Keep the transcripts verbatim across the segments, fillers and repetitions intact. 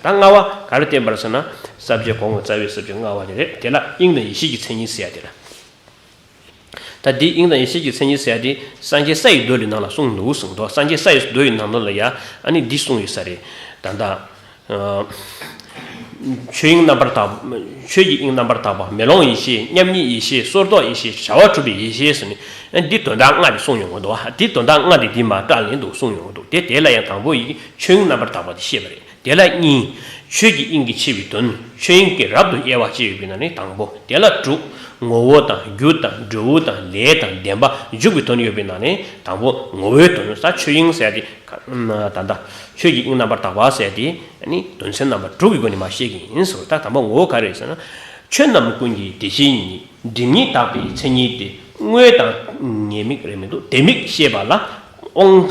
ད་ལྔ་བ་ག་རེ་བསྟན་པ་རེད་ཟེར་ན། ས་བཅད་གོང་གི་རྩ་བའི་ས་བཅད་ལྔ་བ་དེ་རེད། དེ་ལ་དབྱིངས་དང་ཡེ་ཤེས་ཀྱི་མཚན་ཉིད་ཟེར་ཡ་དེ་རེད། ད་འདི་དབྱིངས་དང་ཡེ་ཤེས་ཀྱི་མཚན་ཉིད་ཟེར་ཡ་དེ་སངས་རྒྱས་ས་ཡི་མདོ་ལས་ནང་ལ་གསུངས་འདུག་གསུངས་འདུག་སངས་རྒྱས་ས་ཡི་མདོ་ཡི་ནང་ལོགས་ལ་ཡ་ཨ་ནི་འདི་གསུངས་ཡོད་ས་རེད། ད་ལྟ། ཨ། ཆོས་དབྱིངས་རྣམ་པར་དག་ཆོས་ཀྱི་དབྱིངས་རྣམ་པར་དག་པ། མེ་ལོང་ཡེ་ཤེས། མཉམ་ཉིད་ཡེ་ཤེས། སོར་རྟོག་ཡེ་ཤེས། བྱ་བ་གྲུབ་པའི་ཡེ་ཤེས་ཟེར་ནས་ཨ་འདི་དོན་དག་ལྔ་དེ་གསུངས་ཡོང་གི་འདུག་ཨ་འདི་དོན་དག་ལྔ་དེ་འདི་མར་བཀྲལ་ནས་འདུག་གསུངས་ཡོང་གི་འདུག་དེ་དེ་ལ་ཡང་དང་པོ་ཡི་ཆོས་དབྱིངས་རྣམ་པར་དག་པ་དེ་བཤད་པ་རེད། དེ་ལ་གཉིས། ཆོས་ཀྱི་དབྱིངས་ཀྱི་ཕྱེ་བའི་དོན། ཆོས་དབྱིངས་ཀྱི་རབ་ཏུ་དབྱེ་བ་བཅས་ཡོད་པའི་ནང་ནས་དང་པོ། དེ་ལ་དྲུག་ངོ་བོ་དང་རྒྱུ་དང་འབྲས་བུ་དང་ལས་དང་བདེན་པ་འཇུག་པའི་དོན་ཡོད་པའི་ནང་ནས་དང་པོ་ངོ་བོའི་དོན། ད་ཆོས་དབྱིངས་ཟེར་ཡ་དེ་ད་ལྟ་ཆོས་ཀྱི་དབྱིངས་རྣམ་པར་དག་པ་ཟེར་ཡ་དེ་ནི་དོན་ཚན་རྣམ་པ་དྲུག་གི་སྒོ་ནས་མར་བཤད་ཀྱི་ཡིན་ཟེར། ད་དང་པོ་ངོ་བོ་ག་རེ་རེད་ཟེར་ན། ཆོས་རྣམས་ཀུན་གྱི་དེ་བཞིན་ཉིད། སྒྲིབ་གཉིས་དག་པའི་མཚན་ཉིད་དེ། དངོས་དང་ཉེས་དམིགས་རེད་མི་འདུག་ལྡན་མིན་ཤེས་པ་ལ་དབང་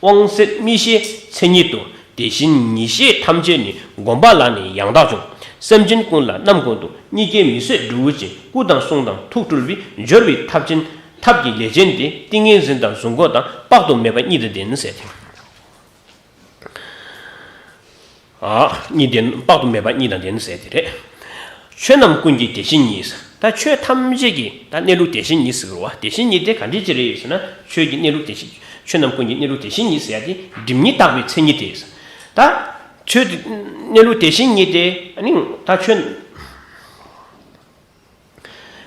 དབང་ཟད་མི་ཤེས་མཚན་ཉིད་དོ། དེ་བཞིན་ཉིད་ཤེས་ཐམས་ཅད་ནི། བསྒོམ་པ་ལ་ནི་ཡང་དག་འབྱུང་། སེམས་ཅན་ཀུན་ལ་རྣམ་ཀུན་ཏུ། གཉིས་སྐྱེས་མི་ཟད་འབྲས་བུ་ཅན། སྐུ་དང་གསུང་དང་ཐུགས་སྤྲུལ་པའི། སྦྱོར་བའི་ཐབས་ཅན་ཐབས་ཀྱི་ལས་ཅན་དེ། ཏིང་ངེ་འཛིན་དང་གཟུགས་འགོག་དང་། དཔག་ཏུ་མེད་པ་གཉིས་དང་ལྡན་ཟེར་ཏེ། ཨ། གཉིས་ལྡན། དཔག་ཏུ་མེད་པ་གཉིས་དང་ལྡན་ཟེར་དེ་རེད། ཆོས་རྣམས་ཀུན་གྱི་དེ་བཞིན་ཉིད། ད་ཆོས་ཐམས་ཅད་ཀྱི་ད་གནས་ལུགས་དེ་བཞིན་ཉིད་ཟེར་བ། དེ་བཞིན་ཉིད་དེ་ག་འདྲ་ཅིག་རེད་ཟེར་ན། ཆོས་ཀྱི་གནས་ལུགས་དེ་བཞིན། ཆོས་རྣམས་ཀུན་གྱི་གནས་ལུགས་དེ་བཞིན་ཉིད་ཟེར་ཡ་དེ་སྒྲིབ་གཉིས་དག་པའི་མཚན་ཉིད་དེ། ད་ཆོས་དེ་གནས་ལུགས་དེ་བཞིན་ཉིད་དེ་ཨ་ནི་ད་ཆོས།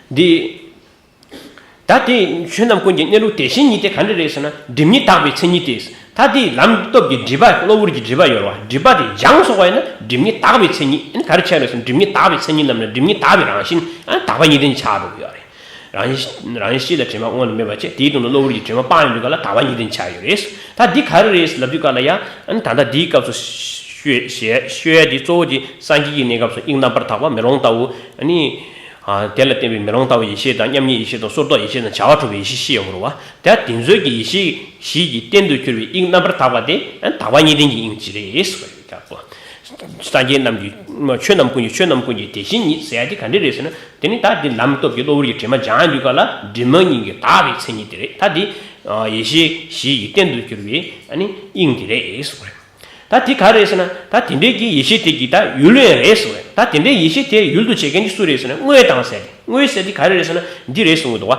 འདི། ད་དེ་ཆོས་རྣམས་ཀུན་གྱི་གནས་ལུགས་དེ་བཞིན་ཉིད་དེ་ག་འདྲ་རེད་ཟེར་ན། སྒྲིབ་གཉིས་དག་པའི་མཚན་ཉིད་དེ། ད་དེ་ལམ་སྟོབས་ཀྱི་སྒྲིབ་པ། གློ་བུར་གྱི་སྒྲིབ་པ་ཡོད་རེད་བ། སྒྲིབ་པ་དེ་སྦྱངས་སོང་བ་ཡིན་ན་སྒྲིབ་གཉིས་དག་པའི་མཚན་ཉིད། ཨ་ནི་ག་རེ་ཆགས་རེད་ཟེར་ན། སྒྲིབ་གཉིས་དག་པའི་མཚན་ཉིད་ལབ་ན་སྒྲིབ་གཉིས་དག་པའི་རང་བཞིན། ཨ་ནི་དག་པ་གཉིས་ལྡན་ཆགས་འགྲོ་གི་ཡོད་རེད། རང་བཞིན་རང་བཞིན་གཤིས་ལ་དྲི་མ་དངོས་ལ་མེད་པ་བྱས། དེའི་དོན་དུ་གློ་བུར་གྱི་དྲི་མ་སྤངས་ཡོང་དུས་ག་ལ་དག་པ་གཉིས་ལྡན་ཆགས་ཡོད་རེད། ད་འདི་ག་རེ་རེད་ལབ་དུས་ག་ལ་ཡ། ཨ་ནི་ད་ལྟ་འདིའི་སྐབས་སུ་ཤོད་ཤོད་ཤོད་ཡ་དེ་གཙོ་བོ་དེ་སངས་རྒྱས་ཀྱི་གནས་སྐབས་སུ་དབྱིངས་རྣམ་པར་དག་པ་མེ་ལོང་ལྟ་བུ། ཨ་ནི། ཨ། དེ་ལ་བརྟེན་པའི་མེ་ལོང་ལྟ་བུའི་ཡེ་ཤེས་དང་། མཉམ་ཉིད་ཡེ་ཤེས་དང་། སོར་རྟོག་ཡེ་ཤེས་དང་། བྱ་བ་གྲུབ་པའི་ཡེ་ཤེས་བཤད་ཡོང་གི་རེད་བ། དེ་དེ་ཚོའི་གི་ཡེ་ཤེས་བཞི་ཡི་རྟེན་དུ་གྱུར་པའི་དབྱིངས་རྣམ་པར་དག་པ་དེ་དག་པ་གཉིས་ལྡན་གྱི་དབྱིངས་ཅིག་རེད་ཟེར་བ་ཡོད་ཀྱང་གོ། སངས་རྒྱས་རྣམས་ཀྱི་ཆོས་རྣམས་ཀུན་གྱི་ཆོས་རྣམས་ཀུན་གྱི་དེ་བཞིན་ཉིད་ཟེར་ཡ་དེ་ག་འདྲ་རེད་ཟེར་ན། དེ་ནི་ད་དེ་ལམ་སྟོབས་ཀྱི་གློ་བུར་གྱི་དྲི་མ་སྦྱང་ཡོང་དུས་ག་ལ་སྒྲིབ་གཉིས་ཀྱི་དག་པའི་མཚན་ཉིད་དེ་རེད། ད་དེ་ཡེ་ཤེས་བཞི་ཡི་རྟེན་དུ་གྱུར་པའི་ཨ་ནི་དབྱིངས་དེ་རེད་ཟེར་བ་རེད། ད་དེ་ག་རེད་ཟེར་ན། ད་དེ་འདྲའི་གི་ཡེ་ཤེས་དེ་གི་ད་ཡུལ་ཡང་རེད་གསུངས་རེད། ད་དེ་འདྲའི་ཡེ་ཤེས་དེ་ཡུལ་དུ་བྱེད་མཁན་གྱི་སུ་རེད་ཟེར་ན། དངོས་དང་ཟེར་ཏེ། དངོས་ཟེར་དེ་ག་རེ་རེད་ཟེར་ན་འདི་རེད་གསུངས་འདུག་བ།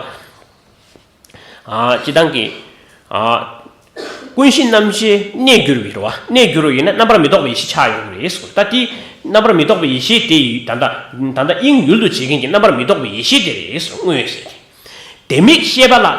ཨ། སྤྱི་བཏང་གི། ཨ། ཀུན་གཞི་རྣམ་ཤེས་གནས་གྱུར་པའི་རེད་བ། གནས་གྱུར་པ་ཡིན་ན་རྣམ་པར་མི་རྟོག་པའི་ཡེ་ཤེས་ཆགས་ཡོང་གི་རེད་གསུངས། ད་དེ་རྣམ་པར་མི་རྟོག་པའི་ཡེ་ཤེས་དེ་ཡི་ད་ལྟ་ད་ལྟ་དབྱིངས་ཡུལ་དུ་བྱེད་མཁན་གྱི་རྣམ་པར་མི་རྟོག་པའི་ཡེ་ཤེས་དེ་རེད་གསུངས། དངོས་ཟེར་ཏེ། ལྡན་མིན་ཤེས་པ་ལ། ཨ།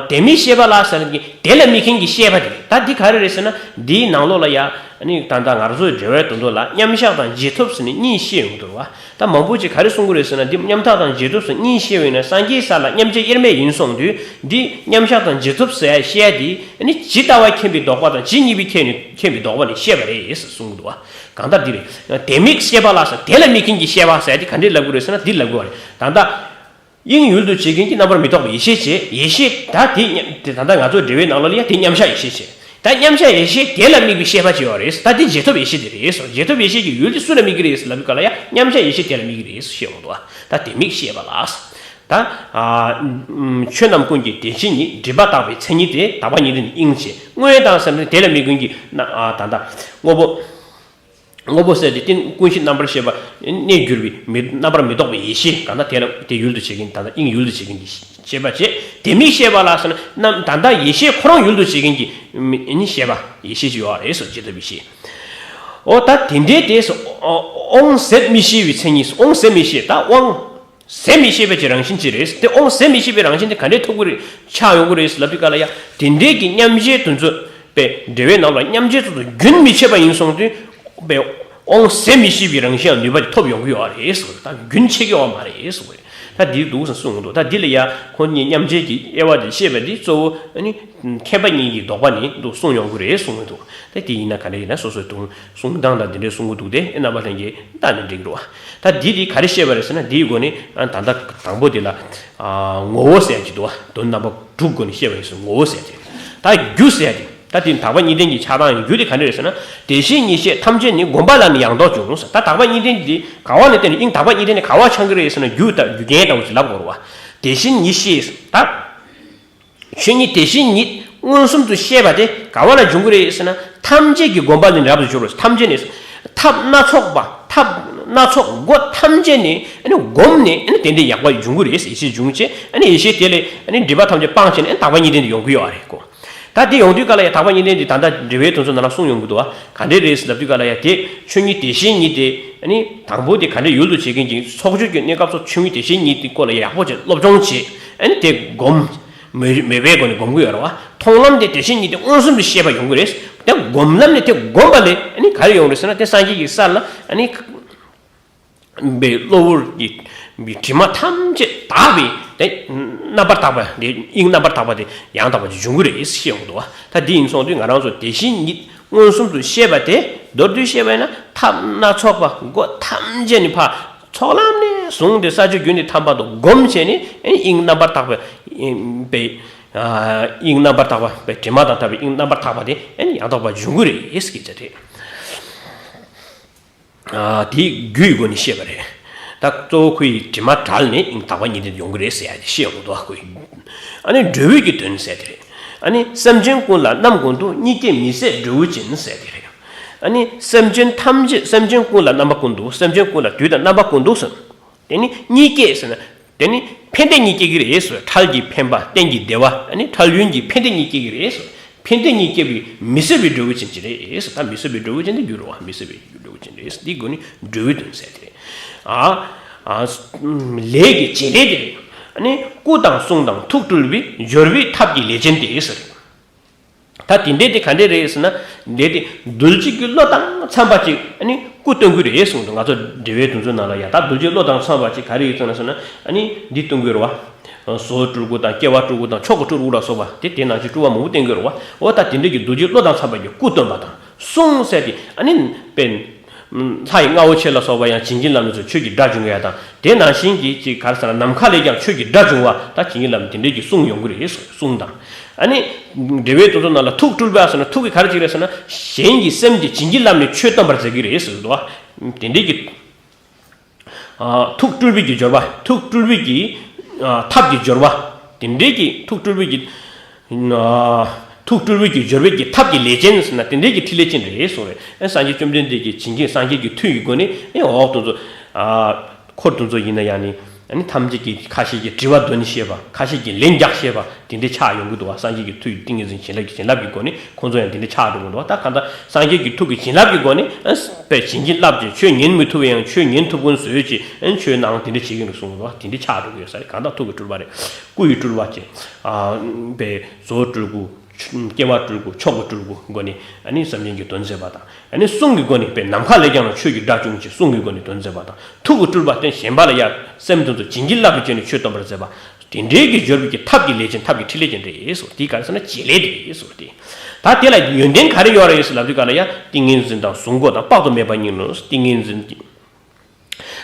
ལྡན་མིན་ཤེས་པ་ལ་ཟེར་གྱི་དེ་ལ་དམིགས་མཁན་གྱི་ཤེས་པ་དེ་རེད། ད་འདི་ག་རེ་རེད་ཟེར་ན། འདིའི་ནང་ལོགས་ལ་ཡ། ཨ་ནི་ད་ལྟ་ང་རང་ཚོའི་འགྲེལ་བའི་དོན་དུ་ལ་མཉམ་གཞག་དང་རྗེས་ཐོབ་ཟེར་ནས་གཉིས་བཤད་ཡོང་གི་འདུག་བ། ད་མང་པོ་ཅིག་ག་རེ་གསུང་གི་རེད་ཟེར་ན། འདི་མཉམ་གཞག་དང་རྗེས་ཐོབ་ཟེར་གཉིས་བཤད་པ་ཡིན་ན་སངས་རྒྱས་ས་ལ་མཉམ་གཞག་དབྱེར་མེད་ཡིན་གསུངས་དུས། འདི་མཉམ་གཞག་དང་རྗེས་ཐོབ་ཟེར་ཡ་བཤད་ཡ་དེ་ཨ་ནི་ཇི་ལྟ་བ་མཁྱེན་པའི་ལྡོག་པ་དང་ཇི་སྙེད་པའི་མཁྱེན་ནས་མཁྱེན་པའི་ལྡོག་པ་ནས་བཤད་པ་རེད་ཟེར་གསུང་གི་འདུག་བ། གང་ལྟར་འདི་རེད། ལྡན་མིན་ཤེས་པ་ལ་ཟེར་དེ་ལ་དམིགས་མཁན་གྱི་ཤེས་པ་ཟེར་ཡ་དེ་ག་འདྲས་ལབ་དགོས་རེད་ཟེར་ན། འདི་ལབ་དགོས་པ་རེད། ད་ལྟ། དབྱིངས་ཡུལ་དུ་བྱེད་མཁན་གྱི་རྣམ་པར་མི་རྟོག་པའི་ཡེ་ཤེས་བྱས། ཡེ་ཤེས་ད་དེ་མཉམ་དེ་ད་ལྟ་ང་ཚོ་འགྲེལ་བའི་ནང་ལོགས་ལ་ཡང་དེ་མཉམ་གཞག་ཡེ་ཤེས་བྱས། ད་མཉམ་གཞག་ཡེ་ཤེས་དེ་ལ་དམིགས་པའི་ཤེས་པ་ཅིག་ཡོད་རེད། ད་དེ་རྗེས་ཐོབ་ཡེ་ཤེས་དེ་རེད་སོ། རྗེས་ཐོབ་ཡེ་ཤེས་ཀྱི་ཡུལ་དེ་སུ་ལ་དམིགས་ཀྱི་རེད་ལབ་པའི་སྐབས་ལ་ཡང་མཉམ་གཞག་ཡེ་ཤེས་དེ་ལ་དམིགས་ཀྱི་རེད་ཞེས་འོང་འདུག་ད་ལྡན་མིན་ཤེས་པ་ལ། ད་ཨ་ཆོས་རྣམས་ཀུན་གྱི་དེ་བཞིན་ཉིད། སྒྲིབ་པ་དག་པའི་མཚན་ཉིད་དེ། དག་པ་གཉིས་ལྡན་དབྱིངས་བྱས། དངོས་དང་ཟེར་ན་དེ་ལ་དམིགས་མཁན་གྱི་ན་ཨ་ད་ལྟ་དངོས་པོ། དངོས་པོ་ཟེར་དེ་རྟེན་ཀུན་གཞི་རྣམ་པར་ཤེས་པ་གནས་གྱུར་པའི་མི་རྣམ་པར་མི་རྟོག་པའི་ཡེ་ཤེས། གང་ལྟར་དེ་ལ་དེ་ཡུལ་དུ་བྱེད་མཁན། ད་ལྟ་དབྱིངས་ཡུལ་དུ་བྱེད་མཁན་གྱི་ཤེས་པ་བྱས། ལྡན་མིན་ཤེས་པ་ལ་ཟེར་ན་རྣམ་ད་ལྟ་ཡེ་ཤེས་ཁོ་རང་ཡུལ་དུ་བྱེད་མཁན་གྱི་མི་ནི་ཤེས་པ་ཡེ་ཤེས་ཅིག་ཡོད་རེད་སོ། རྗེས་ཐོབ་ཡེ་ཤེས། འོ་ད་དེ་འདྲའི་དེ་སོ། དབང་ཟད་མི་ཤེས་པའི་མཚན་ཉིད་སོ། དབང་ཟད་མི་ཤེས། ད་དབང་ཟད་མི་ཤེས་པའི་ཅིག་རང་བཞིན་ཅིག་རེད། དེ་དབང་ཟད་མི་ཤེས་པའི་རང་བཞིན་དེ་ག་འདྲས་ཐོབ་ཀྱི་རེད། ཆགས་ཡོང་གི་རེད་ལབ་དུས་ག་ལ་ཡ། དེ་འདྲའི་གི་མཉམ་བཞག་དེ་ཚོ་པའི་འགྲེལ་བའི་ནང་ལ་མཉམ་བཞག་དེ་ཚོ་རྒྱུན་མི་ཆད་པ་ཡིན་སོང་དུས། པའི་དབང་ཟད་མི་ཤེས་པའི་རང་བཞིན་ཡང་ནུས་པ་དེ་ཐོབ་ཡོང་གི་ཡོད་རེད་ཟེར་བ་རེད། ད་རྒྱུན་ཆད་ཀྱི་ཡོད་མ་རེད་ཟེར་བ་རེད། ད་འདི་འདུག་སེ་གསུངས་འདུག་ད་འདི་ལ་ཡ་ཁོང་གཉིས་མཉམ་བཞག་གི་དབྱེ་བ་དེ་བཤད་པ་འདི་གཙོ་བོ་ཨ་ནི་མཁས་པ་གཉིས་ཀྱི་ལྡོག་པ་ནི་འདུག་གསུངས་ཡོང་གི་རེད་གསུངས་འདུག་ད་དེ་ཡིན་ན་ག་འདྲ་ཡིན་ན་སོ་སོའི་དུང་གསུང་སྟངས་དང་དེ་འདྲའི་གསུང་གི་འདུག་དེ་རྣམ་པ་ལྷན་རྒྱས་ལྟ་ནས་འགྲིག་གི་རེད་བ། ད་འདི་དེ་ག་རེ་བཤད་པ་རེད་ཟེར་ན། འདིའི་སྒོ་ནས་ཨ་ད་ལྟ་དང་པོ་དེ་ལ་ཨ་ངོ་བོ་ཟེར་གྱི་འདུག་བ། དོན་རྣམ་པ་དྲུག་སྒོ་ནས་བཤད་པ་ཡིན་ཟེར། ངོ་བོ་ཟེར་གྱི་ད་རྒྱུ་ཟེར་གྱི། ད་དེ་དག་པ་གཉིས་ལྡན་གྱི་ཆགས་སྟངས་ཡིན། རྒྱུ་དེ་ག་འདྲ་རེད་ཟེར་ན། དེ་བཞིན་ཉིད་ཤེས་ཐམས་ཅད་ནི། བསྒོམ་པ་ལ་ནི་ཡང་དག་འབྱུང་ཟེར། ད་དག་པ་གཉིས་ལྡན་དེ་ག་བ་ནས་བསྟན་ནས། དབྱིངས་དག་པ་གཉིས་ལྡན་ནི་ག་བ་ཆགས་ཀྱི་རེད་ཟེར་ན། རྒྱུ་དང་རྒྱུ་རྐྱེན་དང་ཅིག་ལབ་དགོས་རེད་བ། དེ་བཞིན་ཉིད་ཤེས་ད། ཆོས་ཉིད་དེ་བཞིན་ཉིད་མངོན་སུམ་དུ་ཤེས་པ་དེ་ག་བ་ལ་འབྱུང་གི་རེད་ཟེར་ན། ཐམས་ཅད་ཀྱི་བསྒོམ་པ་ལས་རབ་ཏུ་འབྱུང་རེད། ཐམས་ཅད་ནས། ཐབས་སྣ་ཚོགས་པ་ཐབས་སྣ་ཚོགས་སྒོ་ཐམས་ཅད་ནས་ཨ་ནི་བསྒོམས་ནས་ཨ་ནི་དེ་འདྲའི་ཡག་པ་འབྱུང་གི་རེད། ཡེ་ཤེས་འབྱུང་བྱས་ཨ་ནི་ཡེ་ཤེས་དེ་ལས་ཨ་ནི་སྒྲིབ་པ་ཐམས་ཅད་སྤངས་བྱས་ནས་ཨ་ནི་དག་པ་གཉིས་ལྡན་དུ་ཡོང་གི་ཡོད་རེད་ཀོ། ད་དེ་ཡོང་དུས་ག་ལ་ཡ་དག་པ་གཉིས་ལྡན་དེ་ད་ལྟ་འགྲེལ་པའི་དོན་ཚོ་ནང་ལ་གསུངས་ཡོང་གི་འདུག་བ། ག་འདྲས་རེད་ལབ་དུས་ག་ལ་ཡ་དེ་ཆོས་ཉིད་དེ་བཞིན་ཉིད་དེ་ཨ་ནི་དང་པོ་དེ་ག་འདྲས་ཡུལ་དུ་བྱེད་མཁན་གྱི་ཚོགས་སྦྱོར་གྱི་གནས་སྐབས་སུ་ཆོས་ཉིད་དེ་བཞིན་ཉིད་དེ་སྐོར་ལ་ཡག་པོ་བྱས་སློབ་སྦྱོང་བྱས་ཨ་ནི་དེ་སྒོམ། མོས་མོས་པའི་སྒོ་ནས་སྒོམ་གྱི་ཡོད་རེད་བ། མཐོང་ལམ་དེ་དེ་བཞིན་ཉིད་དེ་མངོན་སུམ་དུ་ཤེས་པ་ཡོང་གི་རེད། དེ་སྒོམ་ལམ་ནས་དེ་སྒོམ་པ་ལས་ཨ་ནི་ག་རེ་ཡོང་རེད་ཟེར་ན་དེ་སངས་རྒྱས་ཀྱི་ས་ལ་ཨ་ནི། པའི་གློ་བུར་གྱི་དྲི་མ་ཐམས་ཅད་དག་པའི་དེ་རྣམ་པར་དག་པ་དེ་དབྱིངས་རྣམ་པར་དག་པ་དེ་ཡང་དག་པ་འབྱུང་གི་རེད་ཞེས་ཡོང་འདུག་བ། ད་འདི་ཡིན་སོང་དུས་ང་རང་ཚོ་དེ་བཞིན་ཉིད་མངོན་སུམ་དུ་ཤེས་པ་དེ་མདོར་བསྡུས་བཤད་པ་ཡིན་ན་ཐབས་སྣ་ཚོགས་པ་སྒོ་ཐམས་ཅད་ནས་ཕར་ཚོགས་ལམ་ནས་བཟུང་སྟེ་ས་བཅུ་རྒྱུད་ནས་ཐམས་པ་དུ་བསྒོམ་བྱས་ནས་དབྱིངས་རྣམ་པར་དག་པའི་དབྱིངས་རྣམ་པར་དག་པ་དྲི་མ་དང་བྲལ་བའི་དབྱིངས་རྣམ་པར་དག་པ་དེ་ཡང་དག་པ་འབྱུང་གི་རེད་ཞེས་ཀྱི་ཆ་རེད། དེའི་རྒྱུའི་སྒོ་ནས་བཤད་པ་རེད། ད་གཙོ་བོ་ཁོ་ཡི་དྲི་མ་བྲལ་ནས་དབྱིངས་དག་པ་ཉིད་དུ་ཡོང་གི་རེད་ཟེར་ཡ་དེ་བཤད་ཡོང་གི་འདུག་ཁོ་ཡི། ཨ་ནི་འབྲས་བུའི་གི་དོན་ཟེར་དེ་རེད། ཨ་ནི་སེམས་ཅན་ཀུན་ལ་རྣམ་ཀུན་ཏུ་གཉིས་སྐྱེས་མི་ཟད་འབྲས་བུ་ཅན་ཟེར་དེ་རེད། ཨ་ནི་སེམས་ཅན་ཐམས་ཅད་སེམས་ཅན་ཀུན་ལ་རྣམ་པ་ཀུན་ཏུ་སེམས་ཅན་ཀུན་ལ་དུས་དང་རྣམ་པ་ཀུན་ཏུ་ཟེར། དེ་ནི་གཉིས་སྐྱེས་ཟེར་ན། དེ་ནི་ཕན་བདེ་གཉིས་སྐྱེ་གི་རེད་ཟེར། འཕྲལ་གྱི་ཕན་པ་གཏན་གྱི་བདེ་བ་ཨ་ནི་འཕྲལ་ཡུན་གྱི་ཕན་བདེ་གཉིས་སྐྱེ་གི་རེད་ཟེར། ཕན་བདེ་གཉིས་སྐྱེ་བའི་མི་ཟད་པའི་འབྲས་བུ་ཅན་གྱི་རེད་ཟེར། ད་མི་ཟད་པའི་འབྲས་བུ་ཅན་དེ་རྒྱུ་རུ་བ་མི་ཟད་པའི་འབྲས་བུ་ཅན་རེད་ཟེར། འདི་སྒོ་ནི་འབྲས་བུའི་དོན་ཟེར་དེ་རེད། ཨ་ཨ་ལས་ཀྱི་བྱེད་ལས་དེ་རེད། ཨ་ནི་སྐུ་དང་གསུང་དང་ཐུགས་སྤྲུལ་པའི་སྦྱོར་བའི་ཐབས་ཀྱི་ལས་ཅན་དེ་ཟེར། ད་དེ་འདྲའི་དེ་ག་འདྲས་རེད་ཟེར་ན། འདྲའི་དེ་རྡུལ་གཅིག་གི་བློ་དང་འཚམ་པ་ཅིག་ཨ་ནི་སྐུ་སྟོན་གི་རེད་གསུངས་འདུག་ང་ཚོ་འགྲེལ་བའི་དོན་ཚོའི་ནང་ལ་ཡ་ད་རྡུལ་གཅིག་བློ་དང་འཚམ་པ་ཅིག་ག་རེ་ཡོད་ཚོད་ན་ཟེར་ན་ཨ་ནི་འདི་སྟོན་གི་རེད་བ། བཟོ་སྤྲུལ་སྐུ་དང་སྐྱེ་བ་སྤྲུལ་སྐུ་དང་ཆོ་ག་སྤྲུལ་སྐུ་ལ་སོགས་པ་དེ་དེ་ནང་བཞིན་སྤྲུལ་པ་མང་པོ་སྟོན་གི་རེད་བ། འོ་ད་དེ་འདྲའི་གི་རྡུལ་གཅིག་བློ་དང་འཚམ་པ་གི་སྐུ་སྟོན་པ་དང་གསུང་ཟེར་དེ་ཨ་ནི་དཔེ། ལྷ་ཡི་རྔ་བོ་ཆེ་ལ་སོགས་པ་ཡང་བྱིན་གྱིས་བརླབས་ནས་ཚུར་ཆོས་ཀྱི་སྒྲ་འབྱུང་ཡ་དང་དེ་ནང་བཞིན་གྱི་ཅིག་ག་རེ་ཟེར་ན་ནམ་མཁའ་ལས་ཀྱང་ཆོས་ཀྱི་སྒྲ་འབྱུང་བ་ད་བྱིན་གྱིས་བརླབས་ནས་དེ་འདྲའི་གི་གསུང་ཡོང་གི་རེད་གསུང་དང་། ཨ་ནི། འགྲེལ་པའི་དོན་ཚོ་ནང་ལ་ཐུགས་སྤྲུལ་པ་ཟེར་ན་ཐུགས་ཀྱི་ག་རེ་ཅིག་རེད་ཟེར་ན་གཞན་གྱི་སེམས་ཀྱི་བྱིན་གྱིས་བརླབས་ནས་ཆོས་སྟོན་པར་མཛད་ཀྱི་རེད་ཟེར་འདུག་བ། དེ་འདྲའི་གི། ཐུགས་སྤྲུལ་པའི་གི་སྦྱོར་བ་ཐུགས་སྤྲུལ་པའི་གི། ཐབས་ཀྱི་སྦྱོར་བ། དེ་འདྲའི་གི་ཐུགས་སྤྲུལ་པའི་གི། ཐུགས་སྤྲུལ་པའི་གི་སྦྱོར་བའི་གི་ཐབས་ཀྱི་ལས་ཅན་ཟེར་ན་དེ་འདྲའི་གི་ཕྲིན་ལས་ཅན་རེད་གསུངས་རེད། ཨེ་སངས་རྒྱས་བཅོམ་ལྡན་འདས་ཀྱི་བྱིན་གྱིས་སངས་རྒྱས་ཀྱི་མཐུ་ཡི་སྒོ་ནས་ཨེ་འོག་ཏུ་ཚོ། འཁོར་དེ་ཚོ་ཡིན་ན་ཡང་ནི། ཨ་ནི་ཐམས་ཅད་ཀྱིས་ཁ་ཤས་ཀྱིས་དྲི་བ་འདོན་ཤེས་པ་ཁ་ཤས་ཀྱིས་ལན་རྒྱག་ཤེས་པ་དེ་འདྲའི་ཆགས་ཡོང་གི་འདུག་བ། སངས་རྒྱས་ཀྱི་མཐུ་ཡི་ཏིང་ངེ་འཛིན་བྱིན་རླབས་ཀྱི་བྱིན་རླབས་ཀྱི་སྒོ་ནས་ཁོང་ཚོ་ཡང་དེ་འདྲའི་ཆགས་འགྲོ་གི་འདུག་བ། ད་གང་ལྟར་སངས་རྒྱས་ཀྱི་མཐུ་གི་བྱིན་རླབས་ཀྱི་སྒོ་ནས་ཨ་དཔེ་བྱིན་གྱིས་བརླབས་ཀྱིས་ཆོས་ཉན་མི་ཐུབ་པ་ཡང་ཆོས་ཉན་ཐུབ་ཀུན་བཟོས་ཀྱིས་ཨ་ཆོས་གནང་དེ་འདྲ་བྱེད་ཀྱི་འདུག་གསུངས་འདུག་བ། དེ་འདྲའི་ཆགས་འགྲོ་གི་ཡོད་ས་རེད། གང་ལྟར་ཐུགས་ཀྱི་སྤྲུལ་པ་རེད། སྐུ་ཡི་སྤྲུལ་པ་བཅས་ཨ་དཔེ་བཟོ་སྤྲུལ་སྐུ། སྐྱེ་བ་སྤྲུལ་སྐུ་ཆོ་ག་སྤྲུལ་སྐུ་སྒོ་ནས་ཨ་ནི་སེམས་ཅན་གྱི་དོན་མཛད་པ་དང་ཨ་ནི་གསུང་གི་སྒོ་ནས་དཔེ་ནམ་མཁའ་ལས་ཀྱང་ཆོས་ཀྱི་སྒྲ་འབྱུང་ཞིང་གསུང་གི་སྒོ་ནས་དོན་མཛད་པ་དང་ཐུགས་ཀྱི་སྤྲུལ་པ་སྟེ་གཞན་པ་ལ་ཡང་སེམས་དོན་དུ་བྱིན་གྱིས་བརླབ་པའི་སྤྱོད་ནས་ཆོས་སྟོན་པར་མཛད་པ་དེ་འདྲའི་གི་སྦྱོར་བའི་གི་ཐབས་ཀྱི་ལས་ཅན་ཐབས་ཀྱི་ཕྲིན་ལས་ཅན་རེད་གསུངས། དེ་ག་རེ་ཟེར་ན་བྱེད་ལས་དེ་རེད་གསུངས་ཏེ། ད་དེ་ལ་ཡོན་ཏན་ག་རེ་ཡོད་རེད་ཟེར་ལབ་དུས་ག་ལ་ཡང་ཏིང་ངེ་འཛིན་དང་གཟུང་སྒོ་དང་དཔག་ཏུ་མེད་པ་ཉིད་ནོ། ཏིང་ངེ་འཛིན་གྱི།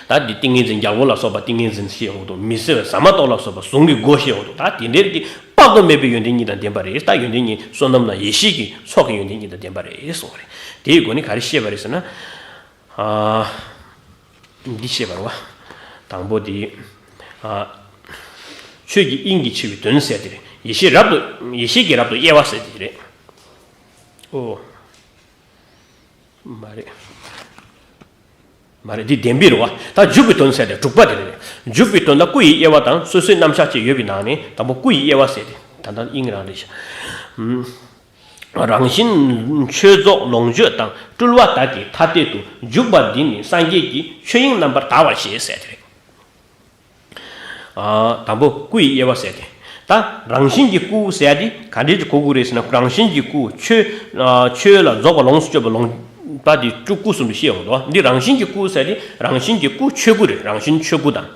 ད་འདི་ཏིང་ངེ་འཛིན་རྒྱལ་པོ་ལ་སོགས་པ་ཏིང་ངེ་འཛིན་ཞེས་འོང་དུ་མི་སེར་བའི་ཟ་མ་ཏོག་ལ་སོགས་པ་གཟུངས་ཀྱི་སྒོ་ཞེས་འོང་དུ་ད་དེ་འདྲའི་གི་དཔག་ཏུ་མེད་པའི་ཡོན་ཏན་གཉིས་དང་ལྡན་པ་རེད། ད་ཡོན་ཏན་གཉིས་བསོད་ནམས་དང་ཡེ་ཤེས་ཀྱི་ཚོགས་ཀྱི་ཡོན་ཏན་གཉིས་དང་ལྡན་པ་རེད་གསུངས་པ་རེད། དེའི་སྒོ་ནས་ག་རེ་བཤད་པ་རེད་ཟེར་ན། ཨ། འདི་བཤད་པ་རེད་བ། དང་པོ་དེ། ཨ། ཆོས་ཀྱི་དབྱིངས་ཀྱི་ཆེ་བའི་དོན་ཟེར་དེ་རེད། ཡེ་ཤེས་རབ་ཏུ་ཡེ་ཤེས་ཀྱི་རབ་ཏུ་དབྱེ་བ་ཟེར་དེ་རེད། ཨོ། མ་རེད། མ་རེད་འདི་བདེན་པའི་རེད་བ། ད་འཇུག་པའི་དོན་ཟེར་ཏེ་དྲུག་པ་དེ་རེད། འཇུག་པའི་དོན་ལ་སྐུ་ཡི་དབྱེ་བ་དང་སོ་སོའི་རྣམ་གཞག་བཅས་ཡོད་པའི་ནང་ནས་དང་པོ་སྐུ་ཡི་དབྱེ་བ་ཟེར་ཏེ་ད་ལྟ་དབྱིངས་རང་རེད་ཤག་རང་བཞིན་ཆོས་རྫོགས་ལོངས་སྤྱོད་དང་སྤྲུལ་པ་དག་གི་ཐ་དད་དུ་འཇུག་པ་འདི་ནི་སངས་རྒྱས་ཀྱི་ཆོས་དབྱིངས་རྣམ་པར་དག་པར་བཞེད་ཟེར་ཏེ་རེད། ཨ། དང་པོ་སྐུ་ཡི་དབྱེ་བ་ཟེར་ཏེ། ད་རང་བཞིན་གྱི་སྐུ་ཟེར་ཡ་དེ་ག་འདྲས་ཀྱི་གོ་དགོས་རེད་ཟེར་ན་རང་བཞིན་གྱི་སྐུ་ཆོས། ཨ། ཆོས་ལ་རྫོགས་པ་ལོངས་སུ་སྤྱོད་པ་ལོངས་པ་དེ་སྐུ་གསུམ་དུ་བཤད་ཡོང་འདུག་འདི་རང་བཞིན་གྱི་སྐུ་ཟེར་ཏེ་རང་བཞིན་གྱི་སྐུ་ཆོས་སྐུ་རེད། རང་བཞིན་ཆོས་སྐུ་དང་།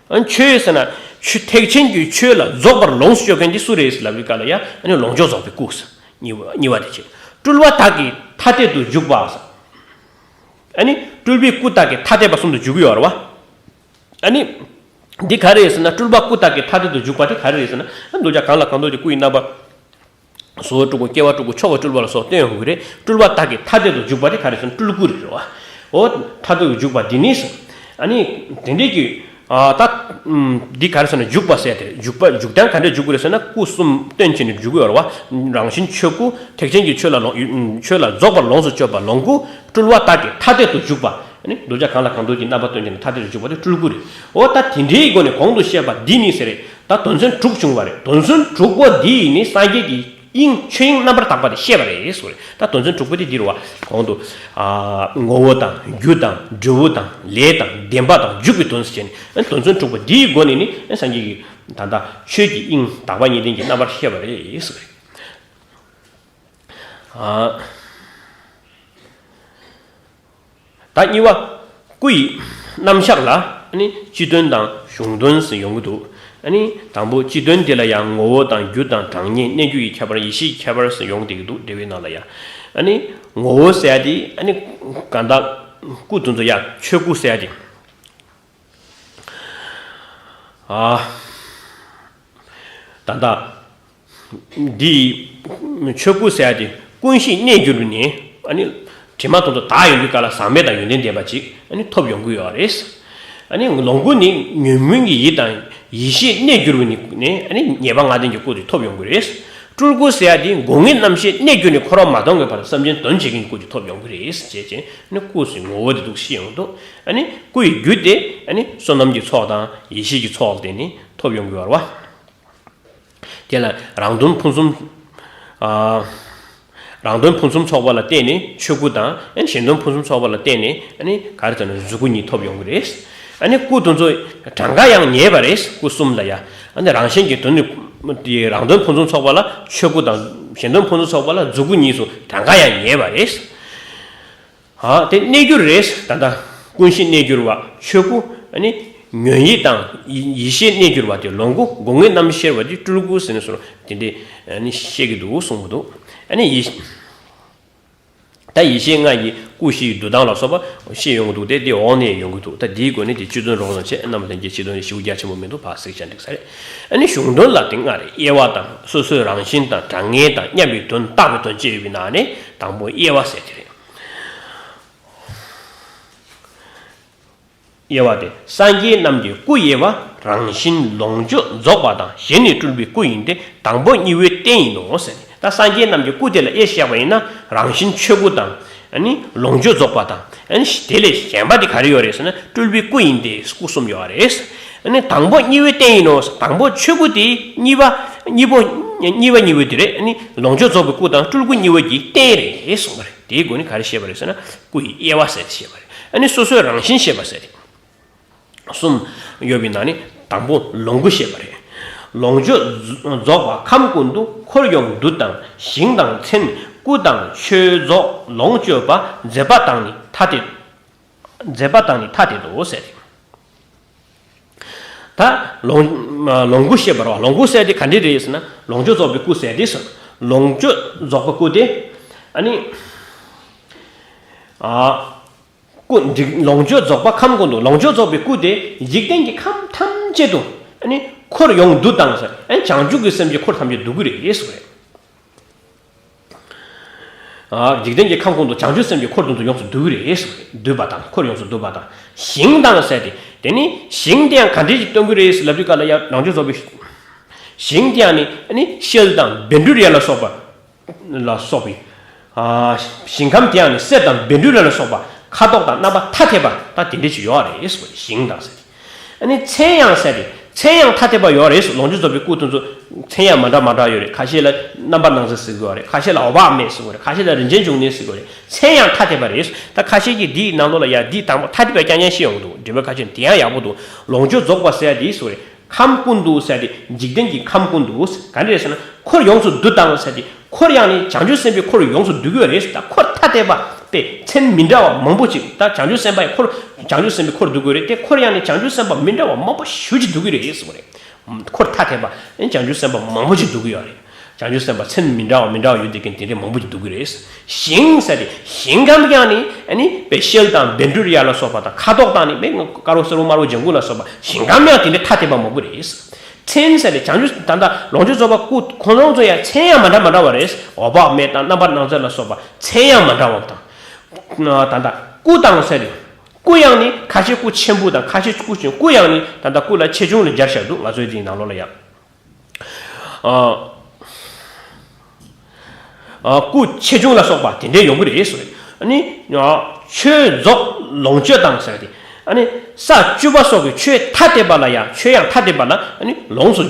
ཨ། ཆོས་ཟེར་ན་ཆོས་ཐེག་ཆེན་གྱི་ཆོས་ལ་རྫོགས་པར་ལོངས་སུ་སྤྱོད་མཁན་དེ་སུ་རེད་ཟེར་ལབ་པའི་སྐབས་ལ་ཡང་ཨ་ནི་ལོངས་སྤྱོད་རྫོགས་པའི་སྐུ་ཟེར་གཉིས་པ་གཉིས་པ་དེ་བྱས། སྤྲུལ་པ་དག་གི་ཐ་དད་དུ་འཇུག་པ་ཟེར། ཨ་ནི་སྤྲུལ་པའི་སྐུ་དག་གི་ཐ་དད་པ་གསུམ་དུ་འཇུག་གི་ཡོད་རེད་བ། ཨ་ནི། འདི་ག་རེ་རེད་ཟེར་ན་སྤྲུལ་པ་སྐུ་དག་གི་ཐ་དད་དུ་འཇུག་པ་དེ་ག་རེ་རེད་ཟེར་ན་མདོ་རྒྱུད་གང་ལ་གང་འདུལ་གྱི་སྐུ་ཡི་རྣམ་པ། བཟོ་བ་སྤྲུལ་སྐུ་སྐྱེ་བ་སྤྲུལ་སྐུ་ཆོ་ག་སྤྲུལ་པ་ལ་སོགས་སྟོན་ཡོང་གི་རེད། སྤྲུལ་པ་དག་གི་ཐ་དད་དུ་འཇུག་པ་དེ་ག་རེ་ཟེར་ན་སྤྲུལ་སྐུ་རེད་རེད་བ། འོ་ཐ་དད་དུ་འཇུག་པ་འདི་ནི་ཟེར། ཨ་ནི་དེ་འདྲའི་གི་ ཨ་ད་ཨུམ་འདི་ག་རེ་ཟེར་ན་འཇུག་པ་ཟེར་ཏེ། འཇུག་པ་འཇུག་སྟངས་ག་འདྲས་འཇུག་དགོས་རེད་ཟེར་ན། སྐུ་གསུམ་སྟོན་བྱས་ནས་འཇུག་གི་ཡོད་རེད་བ། རང་བཞིན་ཆོས་སྐུ། ཐེག་ཆེན་གྱི་ཆོས་ལ་ལོངས་ཆོས་ལ་རྫོགས་པར་ལོངས་སུ་སྤྱོད་པ་ལོངས་སྐུ། སྤྲུལ་བ་ལྟར་གྱི་ཐ་དད་དུ་འཇུག་པ། ཨ་ནི་གདུལ་བྱ་གང་ལ་གང་འདུལ་གྱི་རྣམ་པ་སྟོན་བྱས་ནས་ཐ་དད་དུ་འཇུག་པ་དེ་སྤྲུལ་སྐུ་རེད། འོ་ད་དེ་འདྲའི་སྒོ་ནས་གོང་དུ་བཤད་པ་འདི་ནི་ཟེར་རེད། ད་དོན་ཚན་དྲུག་བྱུང་བ་རེད། དོན་ཚན་དྲུག་པོ་འདི་ཡིས་ནི་སངས་རྒྱས་ཀྱི་དབྱིངས་ཆོས་དབྱིངས་རྣམ་པར་དག་པ་དེ་བཤད་པ་རེད་ཟེར་བ་རེད། ད་དོན་ཚན་དྲུག་པོ་དེ་འདི་རེད་བ། གོང་དུ་ཨ་ངོ་བོ་དང་རྒྱུ་དང་འབྲས་བུ་དང་ལས་དང་བདེན་པ་དང་འཇུག་པའི་དོན་ཟེར་བྱས་ནས། ཨ་དོན་ཚན་དྲུག་པོ་འདིའི་སྒོ་ནས་ནི་ཨ་སངས་རྒྱས་ཀྱི་ད་ལྟ་ཆོས་ཀྱི་དབྱིངས་དག་པ་གཉིས་ལྡན་གྱི་རྣམ་པར་བཤད་པ་རེད་ཟེར་བ་རེད། ཨ། ད་གཉིས་པ། སྐུ་ཡི་རྣམ་གཞག་ལ་ཨ་ནི་སྤྱི་དོན་དང་གཞུང་དོན་ཟེར་ཡོང་གི་འདུག་ཨ་ནི་དང་པོ་སྤྱི་དོན་དེ་ལ་ཡང་ངོ་བོ་དང་རྒྱུ་དང་གྲངས་ངེས་གནས་འགྱུ་ཡི་ཁྱད་པར། ཡེ་ཤེས་ཀྱི་ཁྱད་པར་ཟེར་ཡོང་བསྡད་ཀྱི་འདུག་འགྲེལ་པའི་ནང་ལ་ཡང་། ཨ་ནི་ངོ་བོ་ཟེར་ཡ་དེ་ཨ་ནི་གང་ལྟར་སྐུ་དེ་ཚོ་ཡ་ཆོས་སྐུ་ཟེར་ཡ་དེ། ཨ། ད་ལྟ་འདི་ཆོས་སྐུ་ཟེར་ཡ་དེ་ཀུན་གཞི་གནས་གྱུར་ནས་ཨ་ནི་དྲི་མ་དེ་ཚོ་དག་ཡོང་དུས་སྐབས་ལ་ཟག་མེད་དང་ཡོན་ཏན་ལྡན་པ་ཅིག་ཨ་ནི་ཐོབ་ཡོང་གི་ཡོད་རེད། ཨ་ནི་ལོངས་སྐུ་ནི་ཉོན་མོངས་ཀྱི་ཡིད་དང་ཡེ་ཤེས་གནས་གྱུར་པ་ནས་ཨ་ནི་ཉེས་པ་ལྔ་ལྡན་གྱི་སྐུ་དེ་ཐོབ་ཡོང་གི་རེད། སྤྲུལ་སྐུ་ཟེར་ཡ་དེ་སྒོ་ལྔའི་རྣམ་ཤེས་གནས་གྱུར་ནས་འཁོར་བ་མ་སྟོངས་པའི་བར་དུ་བསམ་གཏན་དོན་བྱེད་མཁན་གྱི་སྐུ་དེ་ཐོབ་ཡོང་གི་རེད་ཅེས་བྱས་ནས་སྐུ་ཟེར་ངོ་བོ་དེ་འདུག་ཤེས་ཡོང་འདུག་ཨ་ནི་སྐུ་ཡི་རྒྱུ་དེ་ཨ་ནི་བསོད་ནམས་ཀྱི་ཚོགས་དང་ཡེ་ཤེས་ཀྱི་ཚོགས་ལ་བརྟེན་ནས་ཐོབ་ཡོང་གི་ཡོད་རེད་བ། དེ་ལ་རང་དོན་ཕུན་སུམ། ཨ། རང་དོན་ཕུན་སུམ་ཚོགས་པ་ལ་བརྟེན་ནས་ཆོས་སྐུ་དང་། ཨ་ནི་གཞན་དོན་ཕུན་སུམ་ཚོགས་པ་ལ་བརྟེན་ནས་ཨ་ནི་ག་རེ་ཟེར་ན་གཟུགས་སྐུ་གཉིས་ཐོབ་ཡོང་གི་རེད། ཨ་ནི་སྐུ་དེ་ཚོ་གྲངས་ཀ་ཡང་ཉེ་བ་རེད། སྐུ་གསུམ་ལ་ཡ། ཨ་ནི་རང་གཞན་གྱི་དོན་ནི་དེ་རང་དོན་ཕུན་སུམ་ཚོགས་པ་ལ་ཆོས་སྐུ་དང་། གཞན་དོན་ཕུན་སུམ་ཚོགས་པ་ལ་གཟུགས་སྐུ་གཉིས་སུ་གྲངས་ཀ་ཡང་ཉེ་བ་རེད། ཨ། དེ་གནས་གྱུར་རེད། ད་ལྟ་ཀུན་གཞི་གནས་གྱུར་བ་ཆོས་སྐུ། ཨ་ནི་ཉོན་ཡིད་དང་ཡེ་ཡེ་ཤེས་གནས་གྱུར་བ་དེ་ལོངས་སྐུ། སྒོ་ལྔའི་རྣམ་ཤེས་པ་དེ་སྤྲུལ་སྐུ་ཟེར་ནས་སོ་དེ་འདྲས་ཨ་ནི་བཤད་ཀྱི་འདུག་གསུངས་པ་འདུག་ཨ་ནི་ཡེ་ད་ཡེ་ཤེས་ལྔ་ཡི་སྐུ་བཞིའི་འདུ་སྟངས་ལ་སོགས་པ་བཤད་ཡོང་གི་འདུག་སྟེ། དེ་འོག་ནས་ཡོང་གི་འདུག་ད་འདིའི་སྒོ་ནས་དེ་སྤྱི་དོན་རོགས་ཙམ་བྱས། རྣམ་པ་ལྷན་རྒྱས་སྤྱི་དོན་ཞེ་པོ་རྒྱ་ཆེན་པོ་མི་འདུག་ཕར་གཟིགས་བྱས་འགྲིག་ས་རེད། ཨ་ནི་གཞུང་དོན་ལ་དེ་ལྔ་རེད། དབྱེ་བ་དང་། སོ་སོའི་རང་བཞིན་དང་། གྲངས་ངེས་དང་། མཉམ་པའི་དོན། བརྟག་པའི་དོན་བཅས་ཡོད་པའི་ནང་ནས་དང་པོ་དབྱེ་བ་ཟེར་དེ་རེད། དབྱེ་བ་དེ་སངས་རྒྱས་རྣམས་ཀྱི་སྐུ་དབྱེ་བ། རང་བཞིན་ལོངས་སྤྱོད་རྫོགས་པ་དང་། གཞན་ནི་སྤྲུལ་པའི་སྐུ་ཡིན་ཏེ། དང་པོ་གཉིས་པོའི་རྟེན་ཡིན་ནོ་ཟེར། ད་སངས་རྒྱས་རྣམས་ཀྱི་སྐུ་དེ་ལ་དབྱེ་བཞག་པ་ཡིན་ན། རང་བཞིན་ཆོས་སྐུ་དང་། ཨ་ནི་ལོངས་སྤྱོད་རྫོགས་པ་དང་། ཨ་ནི་དེ་ལས་གཞན་པ་དེ་ག་རེ་ཡོད་རེད་ཟེར་ན། སྤྲུལ་པའི་སྐུ་ཡིན་ཏེ། སྐུ་གསུམ་ཡོད་རེད། ཨ་ནི་དང་པོ་གཉིས་པོའི་རྟེན་ཡིན་ནོ། དང་པོ་ཆོས་སྐུ་དེ་གཉིས་པ། གཉིས་པོ་གཉིས་པ་གཉིས་པོ་དེ་རེད། ཨ་ནི་ལོངས་སྤྱོད་རྫོགས་པའི་སྐུ་དང་སྤྲུལ་སྐུ་གཉིས་པོ་གྱི་རྟེན་རེད་གསུངས་པ་རེད། དེའི་སྒོ་ནས་ག་རེ་བཤད་པ་རེད་ཟེར་ན། སྐུ་ཡི་དབྱེ་བ་ཟེར་ཏེ་བཤད་པ་རེད། ཨ་ནི་སོ་སོའི་རང་བཞིན་བཤད་པ་ཟེར་ཏེ། གསུམ་ཡོད་པའི་ནང་ནས་དང་པོ་ལོངས་སྐུ་བཤད་པ་རེད། ལོངས་སྤྱོད་རྫོགས་པ་ཁམས་ཀུན་ཏུ། འཁོར་ཡོངས་འདུ་དང་ཞིང་དང་མཚན། སྐུ་དང་ཆོས་རྫོགས་ལོངས་སྤྱོད་པ། མཛད་པ་དང་ནི་ཐ་དད། མཛད་པ་དང་ནི་ཐ་དད་དོ་ཟེར་ཏེ། ད་ལོངས་ལོངས་སྐུ་བཤད་པ་རེད་བ། ལོངས་སྐུ་ཟེར་དེ་ག་འདྲ་རེད་ཟེར་ན། ལོངས་སྤྱོད་རྫོགས་པའི་སྐུ་ཟེར་དེ་སོ། ལོངས་སྤྱོད་རྫོགས་པའི་སྐུ་དེ་ཨ་ནི། ཨ། སྐུ་འཇིག་ལོངས་སྤྱོད་རྫོགས་པ་ཁམས་ཀུན་ཏུ། ལོངས་སྤྱོད་རྫོགས་པའི་སྐུ་དེ་འཇིག་རྟེན་གྱི་ཁམས་ཐམས་ཅད་དུ་ཨ་ནི་འཁོར་ཡོངས་འདུ་དང་ཟེར། ཨ་ནི་བྱང་ཆུབ་ཀྱི་སེམས་ཀྱི་འཁོར་ཐམས་ཅད་འདུ་གི་རེད་ཟེར་བ་རེད། ཨ། འཇིག་རྟེན་གྱི་ཁམས་ཀུན་ཏུ་བྱང་ཆུབ་སེམས་ཀྱི་འཁོར་དེ་ཚོ་ཡོངས་སུ་འདུ་གི་རེད་ཟེར་བ་རེད། འདུས་པ་དང་། འཁོར་ཡོངས་སུ་འདུས་པ་དང་། ཞིང་དང་ཟེར་ཏེ། དེ་ནི་ཞིང་དེ་ཡང་ག་འདྲ་ཞིག་སྟོན་གི་རེད་ཟེར་ལབ་དུས་སྐབས་ལ་ཡང་ལོངས་སྤྱོད་རྫོགས་པའི་ཞིང་དེ་ཡང་ནི་ཨ་ནི་ཤེལ་དང་བཻ་ཌཱུརྱ་ལ་སོགས་པ། ལ་སོགས་པའི། ཨ། ཞིང་ཁམས་དེ་ཡང་ནི་གསེར་དང་བཻ་ཌཱུརྱ་ལ་སོགས་པ་ཁ་དོག་དང་རྣམ་པ་ཐ་དད་པ་ད་དེ་འདྲ་ཞིག་ཡོད་རེད་ཟེར་བ་རེད། ཞིང་དང་ཟེར་ཏེ། ཨ་ནི་མཚན་ཡང་ཟེར་ཏེ། མཚན་ཡང་ཐ་དད་པ་ཡོད་རེད། ལོངས་སྤྱོད་རྫོགས་པའི་སྐུ་དེ་ཚོ་མཚན་ཡང་མི་འདྲ་མི་འདྲ་ཡོད་རེད། ཁ་ཤས་ལ་རྣམ་པར་སྣང་མཛད་ཟེར་གྱི་ཡོད་རེད། ཁ་ཤས་ལ་འོད་དཔག་མེད་ཟེར་གྱི་ཡོད་རེད། ཁ་ཤས་ལ་རིན་ཆེན་འབྱུང་གནས་ཟེར་གྱི་ཡོད་རེད། མཚན་ཡང་ཐ་དད་པ་རེད། ད་ཁ་ཤས་ཀྱིས་འདིའི་ནང་ལོགས་ལ་ཡ་འདི་དང་པོ་ཐ་དད་པ་རྐྱང་རྐྱང་བཤད་ཡོང་གི་འདུག་འགྲེལ་པ་ཁ་ཤས་དེ་ཡང་ཡག་པོ་འདུག་ལོངས་སྤྱོད་རྫོགས་པ་ཟེར་ཡ་དེ་ཟེར་གྱི་ཡོད་རེད། ཁམས་ཀུན་ཏུ་ཟེར་ཏེ། འཇིག་རྟེན་གྱི་ཁམས་ཀུན་ཏུ་ག་འདྲ་རེད་ཟེར་ན། འཁོར་ཡོངས་སུ་འདུ་དང་ཟེར་ཏེ། འཁོར་ཡང་ནི་བྱང་ཆུབ་སེམས་དཔའི་འཁོར་ཡོངས་སུ་འདུ་གི་ཡོད་རེད། ད་འཁོར་ཐ་དད་པ་དཔེ་མཚན་མི་འདྲ་བ་མང་པོ་ཅིག་ད་བྱང་ཆུབ་སེམས་དཔའི་འཁོར། བྱང་ཆུབ་སེམས་དཔའི་འཁོར་འདུ་གི་ཡོད་རེད་དེ། འཁོར་ཡང་ནི་བྱང་ཆུབ་སེམས་དཔའ་མི་འདྲ་བ་མང་པོ་ཞེ་པོ་ཅིག་འདུ་གི་རེད་ཟེར་བ་རེད། འཁོར་ཐ་དད་པ་ནི་བྱང་ཆུབ་སེམས་དཔའ་མང་པོ་ཅིག་འདུ་གི་ཡོད་རེད། བྱང་ཆུབ་སེམས་དཔའ་མཚན་མི་འདྲ་བ་མི་འདྲ་བ་ཡོད་བསྡད་མཁན་དེ་འདྲ་མང་པོ་ཅིག་འདུ་གི་རེད། ཞིང་ཟེར་ཏེ། ཞིང་ཁམས་ཀྱང་ནི་ཨ་ནི་དཔེ་ཤེལ་དང་བཻ་ཌཱུརྱ་ལ་སོགས་པ་དང་། ཁ་དོག་དང་ནི་དཔེ་དཀར་པོ་སེར་པོ་དམར་པོ་ལྗང་གུ་ལ་སོགས་པ། ཞིང་ཁམས་ཡང་དེ་འདྲའི་ཐ་དད་པ་མང་པོ་རེད། མཚན་ཟེར་ཏེ། བྱང་ཆུབ་ད་ལྟ་ལོངས་སྤྱོད་རྫོགས་པ་སྐུ་ཁོང་རྣམ་ཚོ་ཡང་མཚན་ཡང་མ་འདྲ་མ་འདྲ་བ་རེད། འོད་དཔག་མེད་དང་། རྣམ་པར་སྣང་མཛད་ལ་སོགས་པ་མཚན་ཡང་མ་འདྲ་བ་དང་། ད་ལྟ་སྐུ་དང་ཟེར་ཏེ། སྐུ་ཡང་ནི་ཁ་ཤས་སྐུ་ཆེན་པོ་དང་ཁ་ཤས་སྐུ་ཆུང་། སྐུ་ཡང་ནི་ད་ལྟ་སྐུ་ལ་ཆེ་ཆུང་ལ་སྦྱར་བཞག་འདུག་ང་ཚོའི་འདིའི་ནང་ལོགས་ལ་ཡང་། ཨ། ཨ། སྐུ་ཆེ་ཆུང་ལ་སོགས་པ་དེ་འདྲའི་ཡོང་གི་རེད་ཟེར། ཨ་ནི། ཨ། ཆོས་རྫོགས་ལོངས་སྤྱོད་དང་ཟེར་ཏེ། ཨ་ནི། ས་བཅུ་པ་སོགས་ཀྱི་ཆོས་ཐ་དད་པ་ལ་ཡང་ཆོས་ཡང་ཐ་དད་པ་ལ་ཨ་ནི་ལོངས་སུ།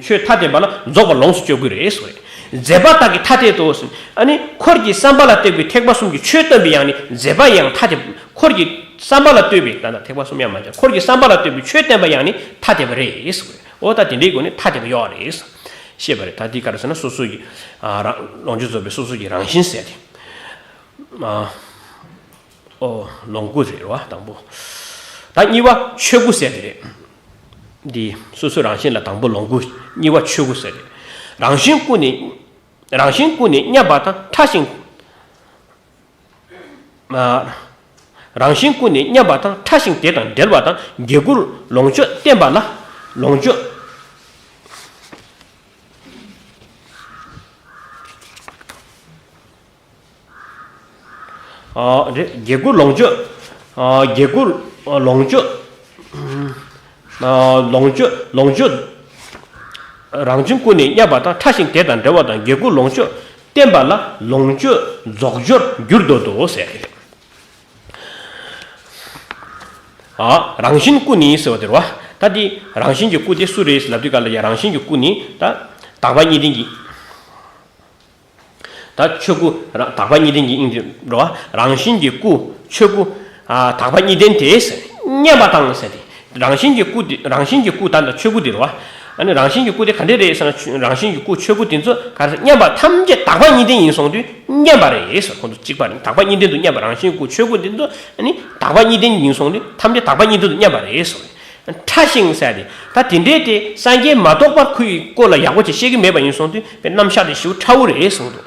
ཆོས་ཐ་དད་པ་ལ་རྫོགས་པ་ལོངས་སུ་སྤྱོད་དགོས་རེད་ཟེར། མཛད་པ་དག་གི་ཐ་དད་དོ་ཟེར། ཨ་ནི་འཁོར་གྱི་བསམ་པ་ལ་ལྟོས་པའི་ཐེག་པ་གསུམ་གྱི་ཆོས་སྟོན་པའི་ཡང་ནི་མཛད་པ་ཡང་ཐ་དད། འཁོར་གྱི་བསམ་པ་ལ་ལྟོས་པའི། ད་ལྟ་ཐེག་པ་གསུམ་ཡང་མ་སྦྱར། འཁོར་གྱི་བསམ་པ་ལ་ལྟོས་པའི་ཆོས་སྟོན་པ་ཡང་ནི་ཐ་དད་པ་རེད་ཟེར། འོ་ད་དེ་འདྲའི་སྒོ་ནས་ཐ་དད་པ་ཡོད་རེད་ཟེར། ཤེས་པ་རེད། ད་འདི་ག་རེ་ཟེར་ན་སོ་སོ་ཡི། ཨ། རང་ལོངས་སྤྱོད་རྫོགས་པའི་སོ་སོ་ཡི་རང་བཞིན་ཟེར་ཏེ། ཨ། ཨོ། ལོངས་སྐུ་རེད་བ་དང་པོ། ད་གཉིས་པ་ཆོས་སྐུ་ཟེར་དེ་རེད། འདི་སོ་སོའི་རང་བཞིན་ལ་དང་པོ་ལོངས་སྐུ། གཉིས་པ་ཆོས་སྐུ་ཟེར་དེ། རང་བཞིན་སྐུ་ནི། རང་བཞིན་སྐུ་ནི་མཉམ་པ་དང་ཕྲ་ཞིང་། ཨ། རང་བཞིན་སྐུ་ནི་མཉམ་པ་དང་ཕྲ་ཞིང་དེ་དང་འབྲེལ་བ་དང་དགེ་དགུར་ལོངས་སྤྱོད་བསྟན་པ་ལ་ལོངས་སྤྱོད། ཨ། རེད། དགེ་དགུར་ལོངས་སྤྱོད། ཨ། དགེ་དགུར་ལོངས་སྤྱོད། ཨ། ལོངས་སྤྱོད། ལོངས་སྤྱོད། རང་བཞིན་སྐུ་ནི་མཉམ་པ་དང་ཕྲ་ཞིང་དེ་དང་འབྲེལ་བ་དང་དགེ་དགུར་ལོངས་སྤྱོད་བསྟན་པ་ལ་ལོངས་སྤྱོད་རྫོགས་སྦྱོར་འགྱུར་འདོད་དོ་ཟེར། ཨ། རང་བཞིན་སྐུ་ནི་ཟེར་བ་དེ་རེད་བ། ད་འདི་རང་བཞིན་གྱི་སྐུ་དེ་སུ་རེད་ལབ་དུས་ག་ལ་ཡ་རང་བཞིན་གྱི་སྐུ་ནི་ད་དག་པ་གཉིས་ལྡན་གྱི། ད་ཆོས་སྐུ་ར་དག་པ་གཉིས་ལྡན་གྱི་དབྱིངས་དེ་རེད་བ། རང་བཞིན་གྱི་སྐུ་ཆོས་སྐུ། ཨ། དག་པ་གཉིས་ལྡན་དེ་ཟེར། མཉམ་པ་དང་ཟེར་ཏེ། རང་བཞིན་གྱི་སྐུ་དེ་རང་བཞིན་གྱི་སྐུ་ད་ལྟ་ཆོས་སྐུ་དེ་རེད་བ། ཨ་ནི་རང་བཞིན་གྱི་སྐུ་དེ་ག་འདྲས་རེད་ཟེར་ན་ཆོས་རང་བཞིན་གྱི་སྐུ་ཆོས་སྐུ་དེ་ཚོ་ག་རེ་ཟེར། མཉམ་པ་ཐམས་ཅད་དག་པ་གཉིས་ལྡན་ཡིན་སོང་དུས་མཉམ་པ་རེད་ཟེར། ཁོང་ཚོ་གཅིག་པ་རེད། དག་པ་གཉིས་ལྡན་དུ་མཉམ་པ་རང་བཞིན་སྐུ་ཆོས་སྐུ་དེ་ཚོ་ཨ་ནི་དག་པ་གཉིས་ལྡན་ཡིན་སོང་དུས་ཐམས་ཅད་དག་པ་གཉིས་ལྡན་དུ་མཉམ་པ་རེད་ཟེར། ཕྲ་ཞིང་ཟེར་ཏེ། ད་དེ་འདྲའི་དེ་སངས་རྒྱས་མ་གཏོགས་པར་ཁོའི་སྐོར་ལ་ཡག་པོ་ཅིག་ཤེས་ཀྱི་མེད་པ་ཡིན་སོང་དུས་པའི་རྣམ་གཞག་དེ་ཞེ་པོ་ཕྲ་བོ་རེད་གསུངས་འདུག་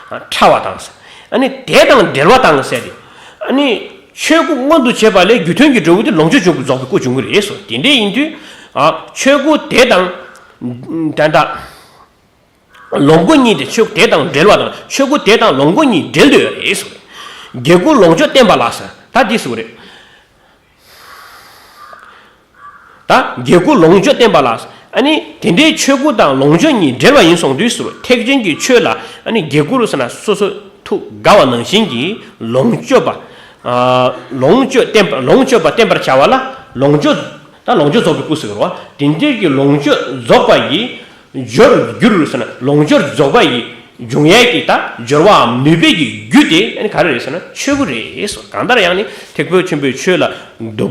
ཕྲ་བ་དང་ཟེར། ཨ་ནི་དེ་དང་འབྲེལ་བ་དང་ཟེར་ཏེ། ཨ་ནི་ཆོས་སྐུ་མངོན་དུ་བྱེད་པ་ལས་རྒྱུ་མཐུན་གྱི་འབྲས་བུ་དེ་ལོངས་སྤྱོད་འབྱུང་རྫོགས་པའི་སྐུ་འབྱུང་གི་རེད་གསུངས། དེ་འདྲའི་ཡིན་དུས། ཨ། ཆོས་སྐུ་དེ་དང་། ད་ལྟ། ལོངས་སྐུ་གཉིས་དེ་ཆོས་སྐུ་དེ་དང་འབྲེལ་བ་དང་ཆོས་སྐུ་དེ་དང་ལོངས་སྐུ་གཉིས་འབྲེལ་འདོད་རེད་གསུངས། དགེ་དགུར་ལོངས་སྤྱོད་བསྟན་པ་ལ་ཟེར། ད་འདི་གསུངས་རེད། ད་དགེ་དགུར་ལོངས་སྤྱོད་བསྟན་པ་ལ། ཨ་ནི་དེ་འདྲའི་ཆོས་སྐུ་དང་ལོངས་སྤྱོད་གཉིས་འབྲེལ་བ་ཡིན་སོང་དུས་སུ་ཐེག་ཆེན་གྱི་ཆོས་ལ་ཨ་ནི་དགེ་དགུར་ཟེར་ན་སོ་སོ་ཐུགས་དགའ་བ་ནང་བཞིན་གྱི་ལོངས་སྤྱོད་པ། ཨ། ལོངས་སྤྱོད་བསྟན་པ་ལོངས་སྤྱོད་པ་བསྟན་པར་བྱ་བ་ལ་ལོངས་སྤྱོད། ད་ལོངས་སྤྱོད་རྫོགས་པའི་སྐུ་ཟེར་བ། དེ་འདྲའི་གི་ལོངས་སྤྱོད་རྫོགས་པ་ཡི། སྦྱོར་འགྱུར་ཟེར་ན་ལོངས་སྦྱོར་རྫོགས་པ་ཡི་འབྱུང་ཡས་ཀྱི་ད་སྦྱོར་བའམ་ནུས་པའི་གི་རྒྱུ་དེ་ཨ་ནི་ག་རེ་རེད་ཟེར་ན་ཆོས་སྐུ་རེད་ཟེར། གང་ལྟར་ཡང་ནི་ཐེག་པ་ཆེན་པོའི་ཆོས་ལ་དོ་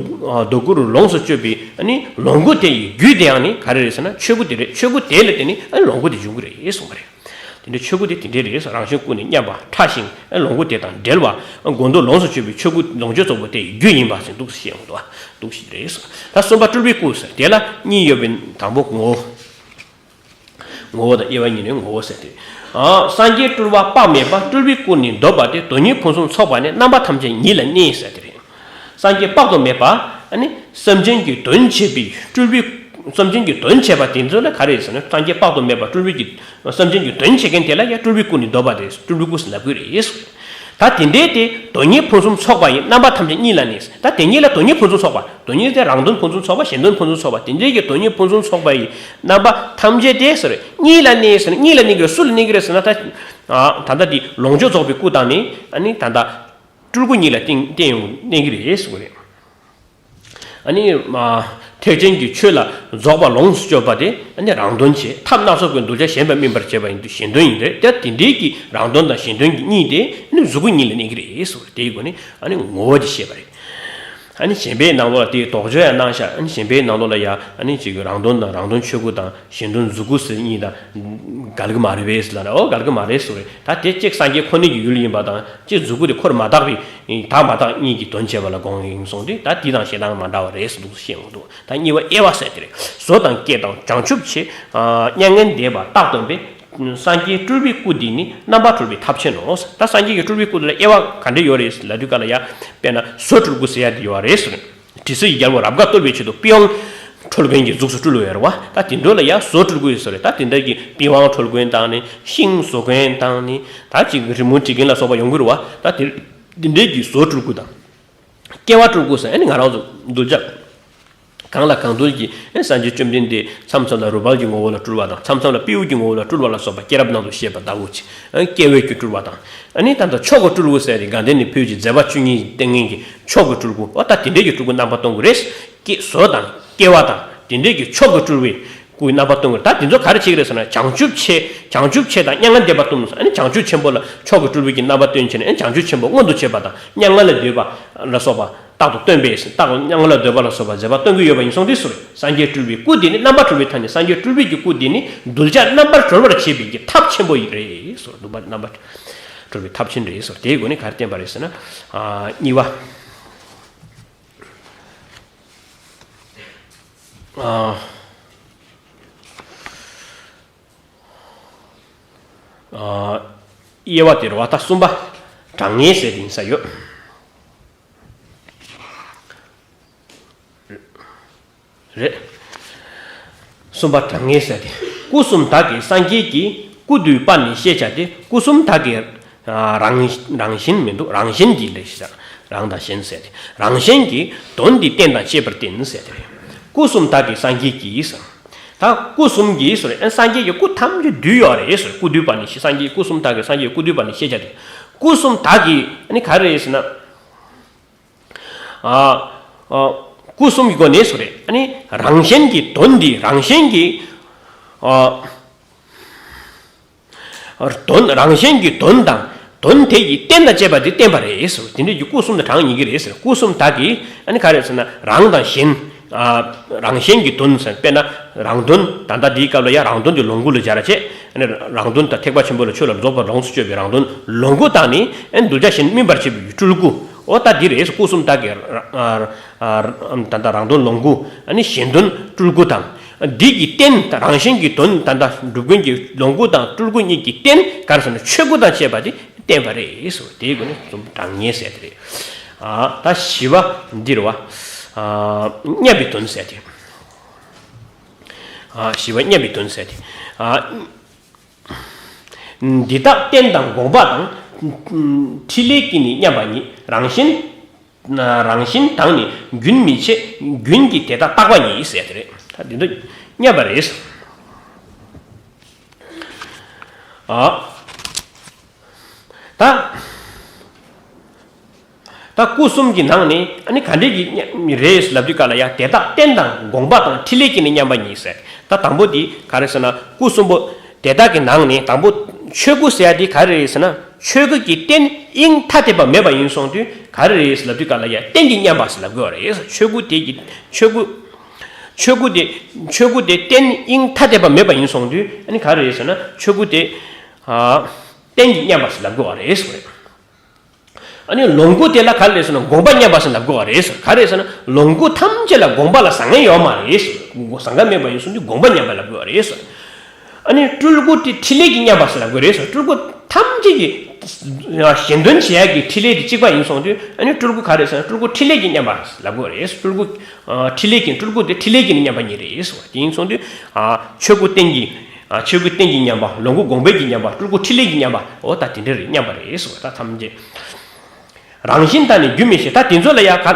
དོ་ཁུར་ལོངས་སུ་སྤྱོད་པའི་ཨ་ནི་ལོངས་སྐུ་དེ་ཡི་རྒྱུ་དེ་ཡང་ནི་ག་རེ་རེད་ཟེར་ན་ཆོས་སྐུ་དེ་རེད། ཆོས་སྐུ་དེ་ལ་བརྟེན་ནས་ཨ་ནི་ལོངས་སྐུ་དེ་འབྱུང་གི་རེད་གསུངས་པ་རེད། དེ་འདྲའི་ཆོས་སྐུ་དེ་དེ་འདྲའི་རེད་ཟེར། རང་བཞིན་སྐུ་ནི་མཉམ་པ་ཕྲ་ཞིང་ཨ་ནི་ལོངས་སྐུ་དེ་དང་འབྲེལ་བ་ཨ་ནི་སྒོམ་དུས་ལོངས་སུ་སྤྱོད་པའི་ཆོས་སྐུ་ལོངས་སྤྱོད་རྫོགས་པ་དེ་ཡི་རྒྱུ་ཡིན་པ་ཟེར་འདུག་ཟེར་ཞེས་འོང་དུ་བ་འདུག་ཟེར་རེད་ཟེར། ད་གསུམ་པ་སྤྲུལ་པའི་སྐུ་ཟེར་དེ་ལ་གཉིས་ཡོད་པའི་དང་པོ་ངོ་བོ། ངོ་བོ་དང་དབྱེ་བ་གཉིས་ནས་ངོ་བོ་ཟེར་ཏེ། ཨ། སངས་རྒྱས་སྤྲུལ་པ་དཔག་མེད་པ། སྤྲུལ་པའི་སྐུ་ནི་འདོད་པ་སྟེ། དོན་གཉིས་ཕུན་སུམ་ཚོགས་པ་ནི། རྣམ་པ་ཐམས་ཅད་ཉིད་ལ་གནས་ཟེར་ཏེ་རེད། སངས་རྒྱས་དཔག་ཏུ་མེད་པ། ཨ་ནི་སེམས་ཅན་གྱི་དོན་བྱེད་པའི་སྤྲུལ་པའི་སེམས་ཅན་གྱི་དོན་བྱེད་པ་དེ་ཚོ་ལ་ག་རེ་ཟེར་ན་སངས་རྒྱས་དཔག་ཏུ་མེད་པ་སྤྲུལ་པའི་གི་སེམས་ཅན་གྱི་དོན་བྱེད་མཁན་དེ་ལ་ཡང་སྤྲུལ་པའི་སྐུ་ནི་འདོད་པ་སྟེ་སྤྲུལ་པའི་སྐུ་ཟེར་ལབ་ཀྱི་རེད། ད་དེ་འདྲའི་དེ་དོན་གཉིས་ཕུན་སུམ་ཚོགས་པ་ཡི། རྣམ་པ་ཐམས་ཅད་ཉིད་ལ་གནས། ད་དེ་ཉིད་ལ་དོན་གཉིས་ཕུན་སུམ་ཚོགས་པ། དོན་གཉིས་དེ་རང་དོན་ཕུན་སུམ་ཚོགས་པ་གཞན་དོན་ཕུན་སུམ་ཚོགས་པ་དེ་འདྲའི་གི་དོན་གཉིས་ཕུན་སུམ་ཚོགས་པ་ཡི་རྣམ་པ་ཐམས་ཅད་དེ་ཟེར་ཉིད་ལ་གནས་ཟེར། གཉིས་ལ་གནས་ཀྱི་རེད། སུ་ལ་གནས་ཀྱི་རེད་ཟེར་ན་ད་ད་ལྟ་དེ་ལོངས་སྤྱོད་རྫོགས་པའི་སྐུ་དང་ནི་ཨ་ནི་ད་ལྟ་སྤྲུལ་སྐུ་གཉིས་ལ་བརྟེན་བརྟེན་ཡོང་གནས་ཀྱི་རེད་ཟེར་གྱི་རེད། ཨ་ནི་མ། ཐེག་ཆེན་གྱི་ཆོས་ལ་རྫོགས་པ་ལོངས་སུ་སྤྱོད་པ་དེ་ཨ་ནི་རང་དོན་བྱེད། ཐབས་སྣ་ཚོགས་ཀྱི་གདུལ་བྱ་ཞེན་པ་སྨིན་པར་བྱེད་པ་ཡིན་དུས་གཞན་དོན་ཡིན་ཏེ། དེ་དེ་འདྲའི་གི་རང་དོན་དང་གཞན་དོན་གྱི་གཉིས་དེ་ཨ་ནི་གཟུགས་སྐུ་གཉིས་ལ་གནས་ཀྱི་རེད་ཟེར་བ་དེའི་སྒོ་ནས་ཨ་ནི་ངོ་བོ་དེ་བཤད་པ་རེད། ཨ་ནི་གཞན་པའི་ནང་ལོགས་ལ་དེའི་དོགས་གཅོད་ཡང་གནང་ཤག་ཨ་ནི་གཞན་པའི་ནང་ལོགས་ལ་ཡ་ཨ་ནི་ཅིག་རང་དོན་དང་རང་དོན་ཆོས་སྐུ་དང་། གཞན་དོན་གཟུགས་སྐུ་ཟེར་གཉིས་དང་། འགལ་གྱི་མ་རེད་པས་ཟེར་ལབ་ན། འོ་འགལ་གྱི་མ་རེད་ཟེར་བས། ད་དེ་གཅིག་སངས་རྒྱས་ཁོ་ནའི་གི་ཡུལ་ཡིན་པ་དང་གཅིག་གཟུགས་སྐུ་དེ་ཁོར་མ་བཏགས་པའི་དག་མ་བཏགས་གཉིས་ཀྱི་དོན་བྱེད་པ་ལ་དགོངས་ཡིན་གསུངས་དུས་ད་དེ་དང་གཞན་དང་མ་འདྲ་བ་རེད་ཟེར་འདུག་ཟེར་བཤད་འོང་འདུག་ད་གཉིས་པ་དབྱེ་བ་ཟེར་དེ་རེད། བཟོ་དང་བསྐྱེད་དང་བྱང་ཆུབ་ཕྱིར། མྱ་ངན་འདས་པ་རྟག་སྟོན་པའི། སངས་རྒྱས་སྤྲུལ་པའི་སྐུ་འདི་ནི་རྣམ་པར་གྲོལ་བའི་ཐབས་ཆེན་ནོ། ད་སངས་རྒྱས་ཀྱི་སྤྲུལ་པའི་སྐུ་འདི་ལ་དབྱེ་བ་ག་འདྲ་ཡོད་རེད་ལབ་དུས་ག་ལ་ཡ། དཔེར་ན་བཟོ་སྤྲུལ་སྐུ་ཟེར་ཡ་འདི་ཡོད་རེད་ཟེར། དྲི་ཟའི་རྒྱལ་པོ་རབ་དགའ་བསྟོད་པའི་ཆེད་དུ་པི་ཝང་ཁྲོལ་མཁན་གྱི་གཟུགས་སུ་སྤྲུལ་བ་ཡོད་རེད་བ། ད་དེ་འདྲ་ལ་ཡང་བཟོ་སྤྲུལ་སྐུ་ཡོད་ས་རེད། ད་དེ་འདྲ་གི་པི་ཝང་ཁྲོལ་མཁན་དང་ནི་ཤིང་བཟོ་མཁན་དང་ནི་ད་ཅིག་རི་མོ་བྲིས་མཁན་ལ་སོགས་པ་ཡོང་གི་རེད་བ། ད་དེ་དེ་འདྲའི་གི་བཟོ་སྤྲུལ་སྐུ་དང་ སྐྱེ་བ་སྤྲུལ་སྐུ་ཟེར་ཨ་ནི་ང་རང་ཚོ་གདུལ་བྱ། གང་ལ་གང་འདུལ་གྱི་སངས་རྒྱས་བཅོམ་ལྡན་འདས་མཚམས་མཚམས་ལ་རུས་སྦལ་གྱི་ངོ་བོ་ལ་སྤྲུལ་བ་དང་མཚམས་མཚམས་ལ་སྤྲེའུ་གྱི་ངོ་བོ་ལ་སྤྲུལ་བ་ལ་སོགས་པ་སྐྱེས་རབས་ནང་དུ་བཤད་པ་ལྟ་བུ་ཅིག་སྐྱེ་བོའི་གྱུར་སྤྲུལ་བ་དང་། ཨ་ནི་ད་ལྟ་མཆོག་གི་སྤྲུལ་སྐུ་ཟེར་ཏེ་དགའ་ལྡན་ནི་ཕུལ་གྱི་མཛད་པ་བཅུ་གཉིས་སྟོན་མཁན་གྱི་མཆོག་གི་སྤྲུལ་སྐུ་འོ་ད་དེ་འདྲས་ཀྱི་སྤྲུལ་སྐུ་རྣམ་པ་སྟོན་གྱི་རེད། སྐྱེ་བཟོ་དང་སྐྱེ་བ་དང་དེ་འདྲས་ཀྱི་མཆོག་གི་སྤྲུལ་སྐུའི་སྐུའི་རྣམ་པ་སྟོན་དགོས། ད་དེ་ཚོ་ག་རེ་བྱེད་ཀྱི་རེད་ཟེར་ན་བྱང་ཆུབ་ཆེ་བྱང་ཆུབ་ཆེ་དང་མྱ་ངན་འདས་པ་སྟོན་ཟེར་ཨ་ནི་བྱང་ཆུབ་ཆེན་པོ་ལ་མཆོག་གི་སྤྲུལ་སྐུའི་གི་རྣམ་པ་སྟོན་བྱས་ནས་ཨ་ནི་བྱང་ཆུབ་ཆེན་པོ་མངོན་དུ་བྱེད་པ་དང་མྱ་ངན་ལས་འདས་པ་ལ་སོགས་པ་རྟག་ཏུ་སྟོན་པས་རྟག་ཏུ་མྱ་ངན་ལས་འདས་པ་ལ་སོགས་པ་མཛད་པ་སྟོན་གྱི་ཡོད་པ་ཡིན་གསུངས་ཏེ་ཟེར། སངས་རྒྱས་སྤྲུལ་པའི་སྐུ་དེ་ནི་རྣམ་པར་གྲོལ་བའི་ཐབས་ནི་སངས་རྒྱས་སྤྲུལ་པའི་གི་སྐུ་དེ་ནི་གདུལ་བྱ་རྣམ་པར་གྲོལ་བར་བྱེད་པའི་གི་ཐབས་ཆེན་པོ་ཡིན་རེད་ཟེར། གདུལ་བྱ་རྣམ་པར་གྲོལ་བའི་ཐབས་ཆེན་རེད་ཟེར། དེའི་སྒོ་ནས་ག་རེ་བསྟན་པ་རེད་ཟེར་ན། ཨ་གཉིས་པ། ཨ། ཨ། དབྱེ་བ་དེ་རེད་བ། ད་གསུམ་པ་གྲངས་ངེས་ཟེར་དེ་ཡིན་ས་ཡོད་རེད། གསུམ་པ་གྲངས་ངེས་ཟེར་དེ། སྐུ་གསུམ་དག་གི་སངས་རྒྱས་ཀྱི་སྐུ་བསྡུས་པ་ནི་ཤེས་བྱ་སྟེ་སྐུ་གསུམ་དག་གི་རང་རང་བཞིན་མི་འདུག་རང་བཞིན་གྱི་ལས་ཤེས་བྱ་རང་དང་གཞན་ཟེར་དེ་རང་བཞིན་གྱི་དོན་འདི་རྟེན་དང་བཅས་པར་བསྟན་ཟེར་དེ་རེད། སྐུ་གསུམ་དག་གི་སངས་རྒྱས་ཀྱིས། ད་སྐུ་གསུམ་གྱིས་ཟེར་ཨ་སངས་རྒྱས་ཀྱི་སྐུ་ཐམས་ཅད་བསྡུས་ཡོད་རེད་ཟེར། སྐུ་བསྡུས་པ་ནི་ཤེས་སངས་རྒྱས་སྐུ་གསུམ་དག་གི་སངས་རྒྱས་སྐུ་བསྡུས་པ་ནི་ཤེས་བྱ་སྟེ། སྐུ་གསུམ་དག་གི་ཨ་ནི་ག་རེ་རེད་ཟེར་ན། ཨ། ཨ། སྐུ་གསུམ་གྱི་སྒོ་ནས་ཟེར་ཨ་ནི་རང་བཞིན་གྱི་དོན་འདི་རང་བཞིན་གྱི། ཨ། དོན་རང་བཞིན་གྱི་དོན་དང་དོན་དེ་ཡི་རྟེན་དང་བཅས་པ་འདི་བསྟན་པ་རེད་ཟེར། དེ་འདྲ་གི་སྐུ་གསུམ་དང་གྲངས་ངེས་ཀྱི་རེད་ཟེར། སྐུ་གསུམ་དག་གི་ཨ་ནི་ག་རེ་ཟེར་ན་རང་དང་གཞན། ཨ། རང་བཞིན་གྱི་དོན་ཟེར་དཔེར་ན་རང་དོན་ད་ལྟ་འདིའི་སྐབས་ལ་ཡང་རང་དོན་དེ་ལོངས་སྐུ་ལ་སྦྱར་བྱས་ཨ་ནི་རང་དོན་དང་ཐེག་པ་ཆེན་པོ་ལ་ཆོས་ལ་རྫོགས་པ་ལོངས་སུ་སྤྱོད་པའི་རང་དོན་ལོངས་སྐུ་དང་ནི་ཨ་ནི་གདུལ་བྱ་གཞན་སྨིན་པར་བྱེད་པའི་སྤྲུལ་སྐུ་འོ་ད་འདི་རེད་ཟེར། སྐུ་གསུམ་དག་གི་ཨ། ཨ། ད་ལྟ་རང་དོན་ལོངས་སྐུ་ཨ་ནི་གཞན་དོན་སྤྲུལ་སྐུ་དང་། འདི་གི་རྟེན་རང་བཞིན་གྱི་དོན་ད་ལྟ་སྒྲུབ་ཀུན་གྱི་ལོངས་སྐུ་དང་སྤྲུལ་སྐུ་གཉིས་ཀྱི་རྟེན་ག་རེ་ཟེར་ན་ཆོས་སྐུ་དང་བཅས་པ་དེ་བསྟན་པ་རེད་ཟེར། དེའི་སྒོ་ནས་གསུམ་གྲངས་ངེས་ཟེར་དེ་རེད། ཨ། ད་བཞི་པ་འདི་རེད་བ། ཨ། མཉམ་པའི་དོན་ཟེར་དེ། ཨ། བཞི་པ་མཉམ་པའི་དོན་ཟེར་དེ། ཨ། འདི་དག་རྟེན་དང་དགོངས་པ་དང་། ཕྲིན་ལས་ཀྱིས་ནི་མཉམ་པ་ཉིད། རང་བཞིན། རང་བཞིན་དང་ནི་རྒྱུན་མི་འཆད། རྒྱུན་གྱིས་དེ་དག་བརྟག་པ་ཉིད་ཟེར་དེ་རེད། ད་འདི་འདྲ་མཉམ་པ་རེད། ཨ། ད། ད་སྐུ་གསུམ་གྱི་ནང་ནས་ཨ་ནི་ག་འདྲས་ཀྱི་རེད་ལབ་དུས་ག་ལ་ཡ་དེ་དག་རྟེན་དང་དགོངས་པ་དང་ཕྲིན་ལས་ཀྱིས་ནི་མཉམ་པ་ཉིད་ཟེར། ད་དང་པོ་འདི་ག་རེ་ཟེར་ན་སྐུ་གསུམ་པོ་དེ་དག་གི་ནང་ནས་དང་པོ་ཆོས་སྐུ་ཟེར་ཡ་འདི་ག་རེ་རེད་ཟེར་ན་ཆོས་སྐུ་གི་རྟེན་དབྱིངས་ཐ་དད་པ་མེད་པ་ཡིན་སོང་དུས་ག་རེ་རེད་ལབ་དུས་ག་ལ་ཡ་རྟེན་གྱིས་མཉམ་པ་ཟེར་ལབ་དགོས་པ་རེད། ཆོས་སྐུ་དེ་གི་ཆོས་སྐུ་ཆོས་སྐུ་དེ་ཆོས་སྐུ་དེ་རྟེན་དབྱིངས་ཐ་དད་པ་མེད་པ་ཡིན་སོང་དུས་ཨ་ནི་ག་རེ་རེད་ཟེར་ན་ཆོས་སྐུ་དེ་ཨ། རྟེན་གྱིས་མཉམ་པ་ཟེར་ལབ་དགོས་པ་རེད་ཟེར། ཨ་ནི་ལོངས་སྐུ་དེ་ལ་ག་རེ་ཟེར་ན་དགོངས་པ་མཉམ་པ་ཟེར་ལབ་དགོས་པ་རེད་ཟེར། ག་རེ་ཟེར་ན་ལོངས་སྐུ་ཐམས་ཅད་ལ་དགོངས་པ་ལ་བཟང་ངན་ཡོད་མ་རེད་ཟེར། བཟང་ངན་མེད་པ་ཡིན་སོང་དུས་དགོངས་པ་མཉམ་པ་ལབ་དགོས་པ་རེད་ཟེར། ཨ་ནི་སྤྲུལ་སྐུ་དེ་ཕྲིན་ལས་ཀྱིས་མཉམ་པ་ཟེར་ལབ་དགོས་རེད་ཟེར། སྤྲུལ་སྐུ་ཐམས་ཅད་ཀྱི་གཞན་དོན་བྱེད་ཡག་གི་ཕྲིན་ལས་དེ་གཅིག་པ་ཡིན་སོང་དུས་ཨ་ནི་སྤྲུལ་སྐུ་ག་རེ་ཟེར་ན་སྤྲུལ་སྐུ་ཕྲིན་ལས་ཀྱིས་མཉམ་པ་ལབ་དགོས་རེད་ཟེར། སྤྲུལ་སྐུ་ཕྲིན་ལས་ཀྱིས་སྤྲུལ་སྐུ་དེ་ཕྲིན་ལས་ཀྱིས་ནི་མཉམ་པ་ཉིད་རེད་ཟེར་བ་དེ་ཡིན་སོང་དུས་ཆོས་སྐུ་རྟེན་གྱིས། ཨ། ཆོས་སྐུ་རྟེན་གྱིས་མཉམ་པ། ལོངས་སྐུ་དགོངས་པས་ཀྱིས་མཉམ་པ། སྤྲུལ་སྐུ་ཕྲིན་ལས་ཀྱིས་མཉམ་པ། འོ་ད་དེ་འདྲ་རེད་མཉམ་པ་རེད་ཟེར་བ་ད་ཐམས་ཅད། རང་བཞིན་དང་ནི་རྒྱུན་མི་འཆད་ད་དེ་ཚོ་ལ་ཡ་ག་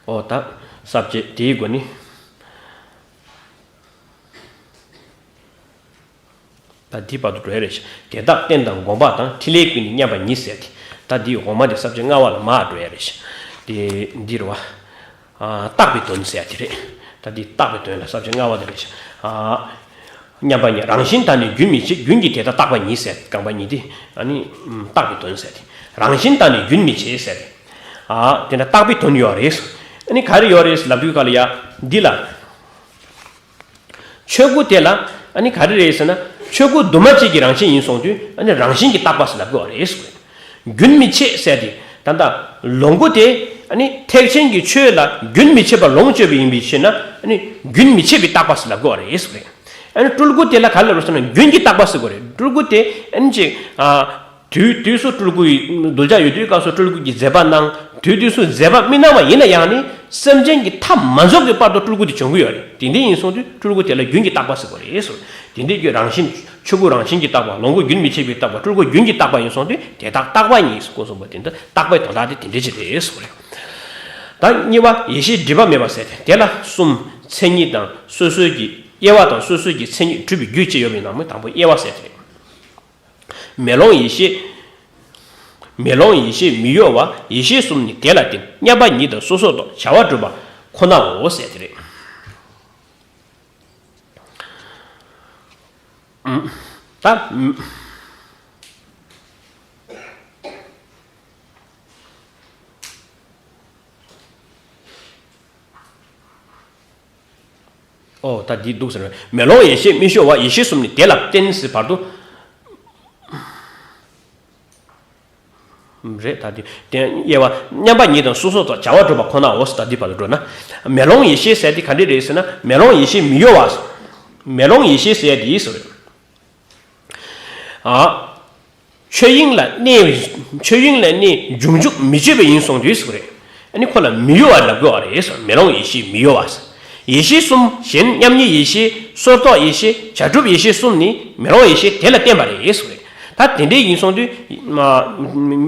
འོ་ད་ས་བཅད་དེའི་སྒོ་ནས། ད་འདི་བར་དུ་འགྲོ་ཡ་རེད་ཤག་དེ་དག་རྟེན་དང་དགོངས་པ་དང་ཕྲིན་ལས་ཀྱིས་ནི་མཉམ་པ་ཉིད་ཟེར་ཏེ། ད་འདི་འོག་མ་དེ་ས་བཅད་ལྔ་པ་ལ་མར་འགྲོ་ཡ་རེད་ཤག་དེ་འདི་རེད་བ། ཨ། བརྟགས་པའི་དོན་ཟེར་ཡ་དེ་རེད། ད་འདི་བརྟགས་པའི་དོན་ལ་ས་བཅད་ལྔ་པ་དེ་རེད་ཤག་ཨ། མཉམ་པ་ཉིད་རང་བཞིན་དང་ནི་རྒྱུན་མི་འཆད། རྒྱུན་གྱིས་དེ་དག་བརྟག་པ་ཉིད་ཟེར་ཏེ་རྐང་པ་གཉིས་དེ་ཨ་ནི་བརྟགས་པའི་དོན་ཟེར་ཏེ། རང་བཞིན་དང་ནི་རྒྱུན་མི་འཆད་ཟེར་ཏེ། ཨ། དེ་འདྲ་བརྟགས་པའི་དོན་ཡོད་རེད། ཨ་ནི་ག་རེ་ཡོད་རེད་ལབ་དུས་ག་ལ་ཡ་འདི་ལ། ཆོས་སྐུ་དེ་ལ་ཨ་ནི་ག་རེ་རེད་ཟེར་ན་ཆོས་སྐུ་འདུས་མ་བྱས་ཀྱི་རང་བཞིན་ཡིན་སོང་དུས་ཨ་ནི་རང་བཞིན་གྱིས་བརྟགས་པ་ཟེར་ལབ་དགོས་པ་རེད་ཟེར། རྒྱུན་མི་འཆད་ཟེར་ཏེ་ད་ལྟ་ལོངས་སྐུ་དེ་ཨ་ནི་ཐེག་ཆེན་གྱི་ཆོས་ལ་རྒྱུན་མི་འཆད་པར་ལོངས་སྤྱོད་པ་ཡིན་པའི་ཕྱིར་ན་ཨ་ནི་རྒྱུན་མི་འཆད་པའི་བརྟགས་པ་ཟེར་ལབ་དགོས་པ་རེད་ཟེར། ཨ་ནི་སྤྲུལ་སྐུ་དེ་ལ་ག་རེ་ལབ་ཟེར་ན་རྒྱུན་གྱིས་བརྟགས་པ་ཟེར་དགོས་རེད། སྤྲུལ་སྐུ་དེ་ཨ་ནི་ཅིག་ཨ། དུས་དུས་སུ་སྤྲུལ་སྐུ་ཡི་གདུལ་བྱ་ཡོད་དུས་སྐབས་སུ་སྤྲུལ་སྐུ་གི་མཛད་པ་གནང་། དུས་དུས་སུ་མཛད་པ་མི་གནང་བ་ཡིན་ན་ཡང་ནི་སེམས་ཅན་གྱི་མཐའ་མ་རྫོགས་ཀྱི་བར་དུ་སྤྲུལ་སྐུ་དེ་བྱུང་གི་ཡོད་རེད། དེ་འདྲ་ཡིན་སོང་དུས་སྤྲུལ་སྐུ་དེ་ལ་རྒྱུན་གྱི་བརྟག་པ་ཟེར་བ་རེད་ཟེར། དེ་འདྲའི་རྒྱུ་རང་བཞིན་ཆོས་སྐུ་རང་བཞིན་གྱི་བརྟག་པ། ལོངས་སྐུ་རྒྱུན་མི་འཆད་པའི་བརྟག་པ། སྤྲུལ་སྐུ་རྒྱུན་གྱི་བརྟག་པ་ཡིན་སོང་དུས་དེ་དག་བརྟག་པ་ཉིད་ཟེར་གོ་གསུངས་པ་དེ་འདྲ། བརྟག་པའི་དོན་དག་དེ་དེ་འདྲ་ཅིག་རེད་ཟེར་བ་རེད། ད་གཉིས་པ་ཡེ་ཤེས་སྒྲིབ་པ་མེད་པ་ཟེར་ཏེ། དེ་ལ་གསུམ། མཚན་ཉིད་དང་སོ་སོའི་གི་དབྱེ་བ་དང་སོ་སོའི་གི་མཚན་ཉིད་གྲུབ་པའི་རྒྱུ་བཅས་ཡོད་པའི་ནང་ནས་དང་པོ་དབྱེ་བ་ཟེར་དེ་རེད། མེ་ལོང་ཡེ་ཤེས། མེ་ལོང་ཡེ་ཤེས་མི་གཡོ་བ། ཡེ་ཤེས་གསུམ་ནི་དེ་ལ་བརྟེན། མཉམ་པ་ཉིད་དང་སོ་སོར་རྟོག། བྱ་བ་གྲུབ་པ་ཁོ་ནའོ་ཟེར་དེ་རེད། ད། ཨོ་ད་འདི་འདུག་ཟེར་བས། མེ་ལོང་ཡེ་ཤེས་མི་གཡོ་བ། ཡེ་ཤེས་གསུམ་ནི་དེ་ལ་བརྟེན་ཟེར་བར་དུ། རེད་ད་འདི། དེ་དབྱེ་བ། མཉམ་པ་ཉིད་དང་སོ་སོར་རྟོག། བྱ་བ་གྲུབ་པ་ཁོ་ནའོ་ཟེར། ད་འདི་བར་དུ་འགྲོ་ན། མེ་ལོང་ཡེ་ཤེས་ཟེར་དེ་ག་འདྲ་རེད་ཟེར་ན། མེ་ལོང་ཡེ་ཤེས་མི་གཡོ་བ། མེ་ལོང་ཡེ་ཤེས་ཟེར་དེ་ཟེར། ཨ། ཆོས་དབྱིངས་ལ་གནས། ཆོས་དབྱིངས་ལ་གནས་འབྱུང་འཇུག་མི་བྱེད་པ་ཡིན་སོང་དུས་ཟེར་བ་རེད། ཨ་ནི་ཁོ་ལ་མི་གཡོ་བ་ལབ་དགོས་པ་རེད་ཟེར། མེ་ལོང་ཡེ་ཤེས་མི་གཡོ་བ་ཟེར། ཡེ་ཤེས་གསུམ་གཞན་མཉམ་ཉིད་ཡེ་ཤེས། སོར་རྟོག་ཡེ་ཤེས། བྱ་གྲུབ་ཡེ་ཤེས་གསུམ་ནི་མེ་ལོང་ཡེ་ཤེས་དེ་ལ་བརྟེན་པ་རེད་ཟེར་བ་རེད། ད་དེ་འདྲའི་ཡིན་སོང་དུས།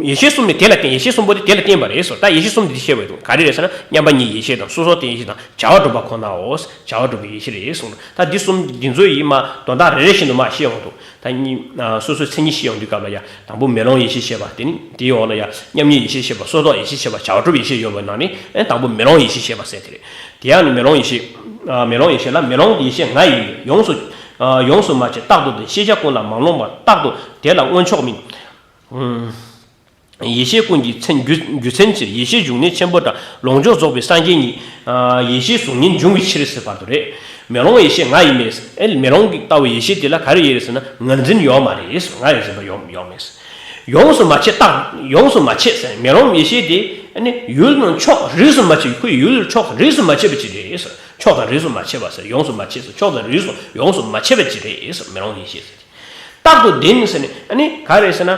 ཡེ་ཤེས་གསུམ་ནི་དེ་ལ་བརྟེན། ཡེ་ཤེས་གསུམ་པོ་དེ་དེ་ལ་བརྟེན་པ་རེད་ཟེར། ད་ཡེ་ཤེས་གསུམ་འདི་བཤད་པ་རེད། ག་རེ་རེད་ཟེར་ན། མཉམ་པ་ཉིད་ཡེ་ཤེས་དང་། སོ་སོར་བརྟེན་ཡེ་ཤེས་དང་། བྱ་བ་གྲུབ་པ་ཁོ་ནའོ། བྱ་བ་གྲུབ་པའི་ཡེ་ཤེས་རེད་གསུངས། ད་འདི་གསུམ་འདི་ཚོ་ཡིས་མ་དོན་དག་རེ་རེ་བཞིན་དུ་མ་བཤད་ཡོང་འདུག། ད་གཉིས། ཨ། སོ་སོའི་མཚན་ཉིད་བཤད་ཡོང་དུས་སྐབས་ལ་ཡ། དང་པོ་མེ་ལོང་ཡེ་ཤེས་བཤད་པ། དེ་ནི་དེའི་འོག་ལ་ཡ་མཉམ་ཉིད་ཡེ་ཤེས་བཤད་པ། སོར་རྟོག་ཡེ་ཤེས་བཤད་པ། བྱ་བ་གྲུབ་ཡེ་ཤེས་ཡོད་པའི་ནང་ནས། ཨེ། དང་པོ་མེ་ལོང་ཡེ་ཤེས་བཤད་པ་ཟེར་དེ་རེད། དེ་ཡང་ནི་མེ་ལོང་ཡེ་ཤེས། ཨ། མེ་ལོང་ཡེ་ཤེས་ལ། མེ་ལོང་ཡེ་ཤེས་ང་ཡི་ཡོངས་སུ། ཨ། ཡོངས་སུ་མ་ཆེས་རྟག་ཏུ་ལྡན། ཤེས་བྱ་ཀུན་ལ་མ་རྨོངས་པ། རྟག་ཏུ་དེ་ལ་མངོན་ཕྱོགས་མིན། ཨུམ། ཡེ་ཤེས་ཀུན་གྱི་མཚན་རྒྱུ། རྒྱུ་མཚན་ཕྱིར། ཡེ་ཤེས་འབྱུང་གནས་ཆེན་པོ་འདྲ། ལོངས་སྤྱོད་རྫོགས་པའི་སངས་རྒྱས་ཉིད། ཨ། ཡེ་ཤེས་གཟུགས་བརྙན་འབྱུང་བའི་ཕྱིར་ཟེར་བར་དུ་རེད། མེ་ལོང་ཡེ་ཤེས་ང་ཡི་མེད། ཨེ། མེ་ལོང་གི་ལྟ་བུ་ཡེ་ཤེས་དེ་ལ་ག་རེ་ཡོད་རེད་ཟེར་ན། ངར་འཛིན་ཡོད་མ་རེད། ང་ཡི་འཛིན་པ་ཡོད་ཡོད་མེད། ཡོངས་སུ་མ་ཆེས་རྟག། ཡོངས་སུ་མ་ཆེས་ཟེར། མེ་ལོང་ཡེ་ཤེས་དེ་ཨ་ནི་ཡུལ་དང་ཕྱོགས་རིས་སུ་མ་ཆད། ཁོའི་ཡུལ་ཕྱོགས་རིས་སུ་མ་ཆད་པ་ཅིག་རེད་ཟེར། ཕྱོགས་དང་རིས་སུ་མ་ཆད་པ་ཟེར། ཡོངས་སུ་མ་ཆེས་ཟེར། ཕྱོགས་དང་རིས་སུ་ཡོངས་སུ་མ་ཆད་པ་ཅིག་རེད་ཟེར། མེ་ལོང་ཡེ་ཤེས་ཟེར། རྟག་ཏུ་ལྡན་ཟེར་ནས་ཨ་ནི་ག་རེ་ཟེར་ན།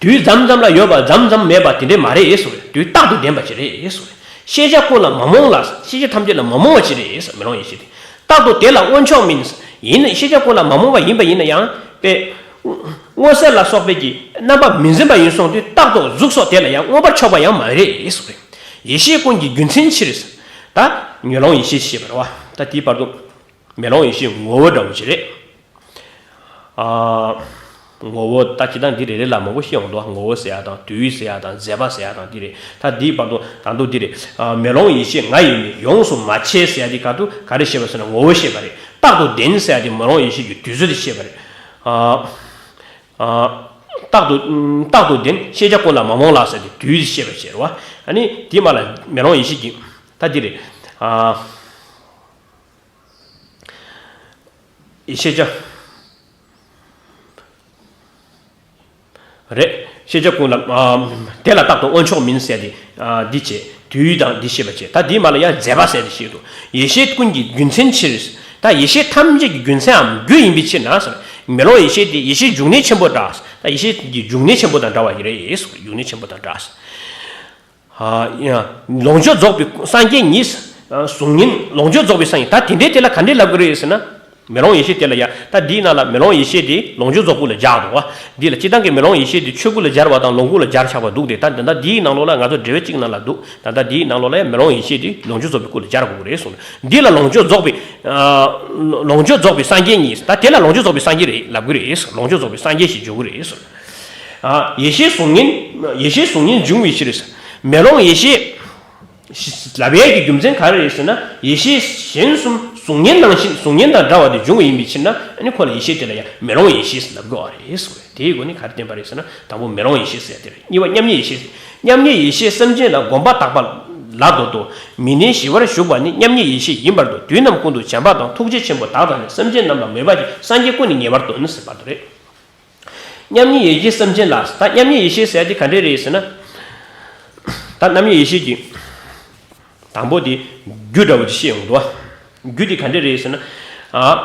དུས་མཚམས་མཚམས་ལ་ཡོད་པ། མཚམས་མཚམས་མེད་པ་དེ་འདྲས་མ་རེད་ཟེར། དུས་རྟག་ཏུ་ལྡན་པ་ཅིག་རེད་ཟེར། ཤེས་བྱ་ཀུན་ལ་མ་རྨོངས་ལ། ཤེས་བྱ་ཐམས་ཅད་ལ་མ་རྨོངས་པ་ཅིག་རེད་ཟེར། མེ་ལོང་ཡེ་ཤེས་དེ། རྟག་ཏུ་དེ་ལ་མངོན་ཕྱོགས་མིན། ཡིན་ན་ཤེས་བྱ་ཀུན་ལ་མ་རྨོངས་པ་ཡིན་པ་ཡིན་ན་ཡང་། དཔེ། མངོན་གསལ་ལ་སོགས་པའི་གི་རྣམ་པ་མི་འཛིན་པ་ཡིན་སོང་དུས། རྟག་ཏུ་གཟུགས་སོགས་དེ་ལ་ཡང་མངོན་པར་ཕྱོགས་པ་ཡང་མ་རེད་ཟེར། ཡེ་ཤེས་ཀུན་གྱི་རྒྱུ་མཚན་ཕྱིར། ད་མེ་ལོང་ཡེ་ཤེས་ཞེས་པ་རེད་བ། ད་དེའི་བར་དུ། མེ་ལོང་ཡེ་ཤེས་ངོ་བོ་འདྲ་བོ་ཅིག་རེད། ཨ། ངོ་བོ་ད་སྤྱིར་བཏང་འདི་རེ་རེ་ལ་མང་པོ་བཤད་ཡོང་འདུག། ངོ་བོ་ཟེར་ཡ་དང་། དུས་ཟེར་ཡ་དང་། མཛད་པ་ཟེར་ཡ་དང་། འདི་རེད། ད་འདིའི་བར་དུ་ད་དུང་འདི་རེད། ཨ། མེ་ལོང་ཡེ་ཤེས་ང་ཡི་མེད། ཡོངས་སུ་མ་ཆེས་ཟེར་ཡ་འདི་ག་དུ་ག་རེ་བཤད་པ་ཟེར་ན། ངོ་བོ་བཤད་པ་རེད། རྟག་ཏུ་ལྡན་ཟེར་ཡ་འདི་མེ་ལོང་ཡེ་ཤེས་ཀྱི་དུས་ཚོད་དེ་བཤད་པ་རེད། ཨ། ཨ། རྟག་ཏུ། རྟག་ཏུ་ལྡན། ཤེས་བྱ་ཀུན་ལ་མ་རྨོངས་ལ་ཟེར་ཏེ་དུས་དེ་བཤད་པ་བྱེད་རེད་བ། ཨ་ནི་དེའི་མ་ལ་མེ་ལོང་ཡེ་ཤེས་ཀྱི། ད་འདི་རེད། ཨ། ཤེས་བྱ། རེད། ཤེས་བྱ་ཀུན་ལ། ཨ། དེ་ལ་རྟག་ཏུ་མངོན་ཕྱོགས་མིན་ཟེར་ཏེ། ཨ། འདི་བྱེད། དུས་དང་འདི་བཤད་པ་བྱེད། ད་འདིའི་མ་ལ་ཡང་མཛད་པ་ཟེར་ཏེ་བཤད་འདུག། ཡེ་ཤེས་ཀུན་གྱི་རྒྱུ་མཚན་ཕྱིར། ད་ཡེ་ཤེས་ཐམས་ཅད་ཀྱི་རྒྱུ་མཚན་འམ་རྒྱུ་ཡིན་པའི་ཕྱིར་ན་ཟེར། མེ་ལོང་ཡེ་ཤེས་དེ་ཡེ་ཤེས་འབྱུང་གནས་ཆེན་པོ་འདྲ། ད་ཡེ་ཤེས་ཀྱི་འབྱུང་གནས་ཆེན་པོ་དང་འདྲ་བ་ཡིན་རེད། འབྱུང་གནས་ཆེན་པོ་དང་འདྲ། ཨ། ཡ། ལོངས་སྤྱོད་རྫོགས་པའི་སངས་རྒྱས་ཉིད། ཨ། གཟུགས་བརྙན། ལོངས་སྤྱོད་རྫོགས་པའི་སངས་རྒྱས། ད་དེ་འདྲའི་དེ་ལ་ག་འདྲས་ལབ་ཀྱི་རེད་ཟེར་ན། མེ་ལོང་ཡེ་ཤེས་དེ་ལ་ཡ། ད་འདིའི་ནང་ལ་མེ་ལོང་ཡེ་ཤེས་དེ་ལོངས་སྤྱོད་རྫོགས་སྐུ་ལ་སྦྱར་འདུག་བ། འདི་ལ་སྤྱིར་བཏང་གི་མེ་ལོང་ཡེ་ཤེས་དེ་ཆོས་སྐུ་ལ་སྦྱར་བ་དང་ལོངས་སྐུ་ལ་སྦྱར་ཆགས་པ་འདུག་སྟེ། ད་ད་ལྟ་འདིའི་ནང་ལོགས་ལ་ང་ཚོ་འགྲེལ་པ་གཅིག་ནང་ལ་འདུག། ད་ལྟ་འདིའི་ནང་ལོགས་ལ་ཡ་མེ་ལོང་ཡེ་ཤེས་དེ་ལོངས་སྤྱོད་རྫོགས་པའི་སྐུ་ལ་སྦྱར་དགོས་ཀྱི་རེད་གསུངས། འདི་ལ་ལོངས་སྤྱོད་རྫོགས་པའི། ཨ། ལོངས་སྤྱོད་རྫོགས་པའི་སངས་རྒྱས་ཉིད། ད་དེ་ལ་ལོངས་སྤྱོད་རྫོགས་པའི་སངས་རྒྱས་རེད་ལབ་ཀྱི་རེད། ལོངས་སྤྱོད་རྫོགས་པའི་སངས་རྒྱས་ཞེས་བརྗོད་ཀྱི་རེད། ཨ། ཡེ་ཤེས་གཟུགས་བརྙན། ཡེ་ཤེས་གཟུགས་བརྙན་འབྱུང་བའི་ཕྱིར། མེ་ལོང་ཡེ་ཤེས་ལབ་ཡས་ཀྱི་རྒྱུ་མཚན་ག་རེ་རེད་ཟེར་ན། ཡེ་ཤེས་གཞན་གསུམ་གཟུགས་བརྙན་ནང་བཞིན། གཟུགས་བརྙན་དང་འདྲ་བ་དེ་འབྱུང་བ་ཡིན་པའི་ཕྱིར་ན། ཨ་ནི་ཁོ་ལ་ཡེ་ཤེས་དེ་ལ་ཡང་མེ་ལོང་ཡེ་ཤེས་ལབ་དགོས་པ་རེད། དེའི་སྒོ་ནས་ག་རེ་བསྟན་པ་རེད་ཟེར་ན། དང་པོ་མེ་ལོང་ཡེ་ཤེས་ཟེར་དེ་རེད། གཉིས་པ་མཉམ་ཉིད་ཡེ་ཤེས། མཉམ་ཉིད་ཡེ་ཤེས་སེམས་ཅན་ལ་གོམས་པ་དག་པ་ལ་འདོད་དོ། མི་གནས་ཞི་བར་བཞུགས་པ་ནི་མཉམ་ཉིད་ཡེ་ཤེས་ཡིན་པར་འདོད། དུས་རྣམས་ཀུན་ཏུ་བྱམས་པ་དང་། ཐུགས་རྗེ་ཆེན་པོ་དག་དང་ནི། སེམས་ཅན་རྣམས་ལ་མོས་པ་ཅན། སངས་རྒྱས་ཀུན་ནི་ཉེ་བར་འདོད་ཟེར་བར་དུ་རེད། མཉམ་ཉིད་ཡེ་ཤེས་སེམས་ཅན་ལ། ད་མཉམ་ཉིད་ཡེ་ཤེས་ཟེར་དེ་ག་འདྲས་རེད་ཟེར་ན། ད་མཉམ་ཉིད་ཡེ་ཤེས་ཀྱི་དང་པོ་དེ་རྒྱུ་འདྲ་བོ་དེ་བཤད་ཡོང་འདུག་བ། རྒྱུ་དེ་ག་འདྲས་རེད་ཟེར་ན། ཨ།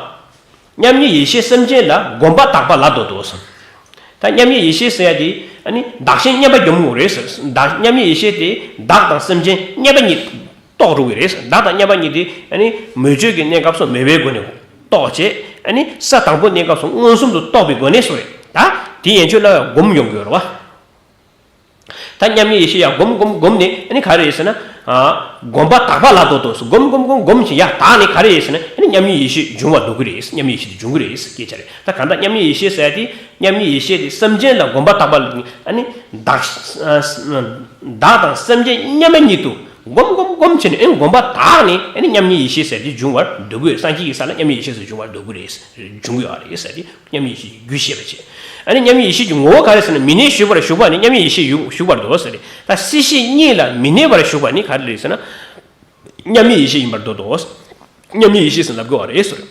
མཉམ་ཉིད་ཡེ་ཤེས་སེམས་ཅན་ལ་གོམས་པ་དག་པ་ལ་འདོད་དོ་ཟེར། ད་མཉམ་ཉིད་ཡེ་ཤེས་ཟེར་ཡ་དེ་ཨ་ནི་བདག་གཞན་མཉམ་པ་སྒོམ་དགོས་རེད་ཟེར། བདག་མཉམ་ཉིད་ཡེ་ཤེས་དེ་བདག་དང་སེམས་ཅན་མཉམ་པ་གཉིས་རྟོགས་འགྲོ་གི་རེད་ཟེར། བདག་དང་མཉམ་པ་གཉིས་དེ་ཨ་ནི་མོས་སྤྱོད་ཀྱི་གནས་སྐབས་སུ་མོས་པའི་སྒོ་ནས་རྟོགས་བྱས། ཨ་ནི་ས་དང་པོ་གནས་སྐབས་སུ་མངོན་སུམ་དུ་རྟོགས་པའི་སྒོ་ནས་སོ་རེད། ད་དེ་ཡན་ཆོད་ལ་སྒོམ་ཡོང་གི་ཡོད་རེད་བ། ད་མཉམ་ཉིད་ཡེ་ཤེས་ཡར་སྒོམ་སྒོམ་སྒོམ་ནས་ཨ་ནི་ག་རེ་རེད་ཟེར་ན། ཨ། སྒོམ་པ་དག་པ་ལ་ལྡོག་ཏོ་ཟེར། སྒོམ་སྒོམ་སྒོམ་སྒོམ་བྱས་ཡར་དག་ནས་ག་རེ་རེད་ཟེར་ན། ཨ་ནི་མཉམ་ཉིད་ཡེ་ཤེས་འབྱུང་བར་འདོད་ཀྱི་རེད། མཉམ་ཉིད་ཡེ་ཤེས་དེ་འབྱུང་གི་རེད་སྐད་ཆ་རེད། ད་གང་ལྟར་མཉམ་ཉིད་ཡེ་ཤེས་ཟེར་ཡ་དེ་མཉམ་ཉིད་ཡེ་ཤེས་དེ་སེམས་ཅན་ལ་སྒོམ་པ་དག་པ་ལ་ཨ་ནི་བདག་བདག་དང་སེམས་ཅན་མཉམ་པ་ཉིད་དུ་སྒོམ་སྒོམ་སྒོམ་བྱས་ནས་ཨ་ནི་སྒོམ་པ་དག་ནས་ཨ་ནི་མཉམ་ཉིད་ཡེ་ཤེས་ཟེར་དེ་འབྱུང་བར་འདོད་ཀྱི་ཡོད། སངས་རྒྱས་ཀྱི་ས་ལ་མཉམ་ཉིད་ཡེ་ཤེས་སུ་འབྱུང་བར་འདོད་ཀྱི་རེད། འབྱུང་གི་ཡོད་རེད་ཟེར་ཏེ། མཉམ་ཉིད་ཡེ་ཤེས་ཀྱི་རྒྱུ་ཤེས་པར་བྱེད། ཨ་ནི་མཉམ་ཉིད་ཡེ་ཤེས་ཀྱི་ངོ་བོ་ག་རེ་ཟེར་ན། མི་གནས་ཞུགས་པར་ཞུགས་པ་ནི་མཉམ་ཉིད་ཡེ་ཤེས་ཞུགས་པར་འདོད་ཟེར་ཏེ། ད་སྲིད་ཞི་གཉིས་ལ་མི་གནས་པར་ཞུགས་པ་ནི་ག་རེ་རེད་ཟེར་ན། མཉམ་ཉིད་ཡེ་ཤེས་ཡིན་པར་འདོད་དོ། མཉམ་ཉིད་ཡེ་ཤེས་ཟེར་ལབ་དགོས་པ་རེད་ཟེར།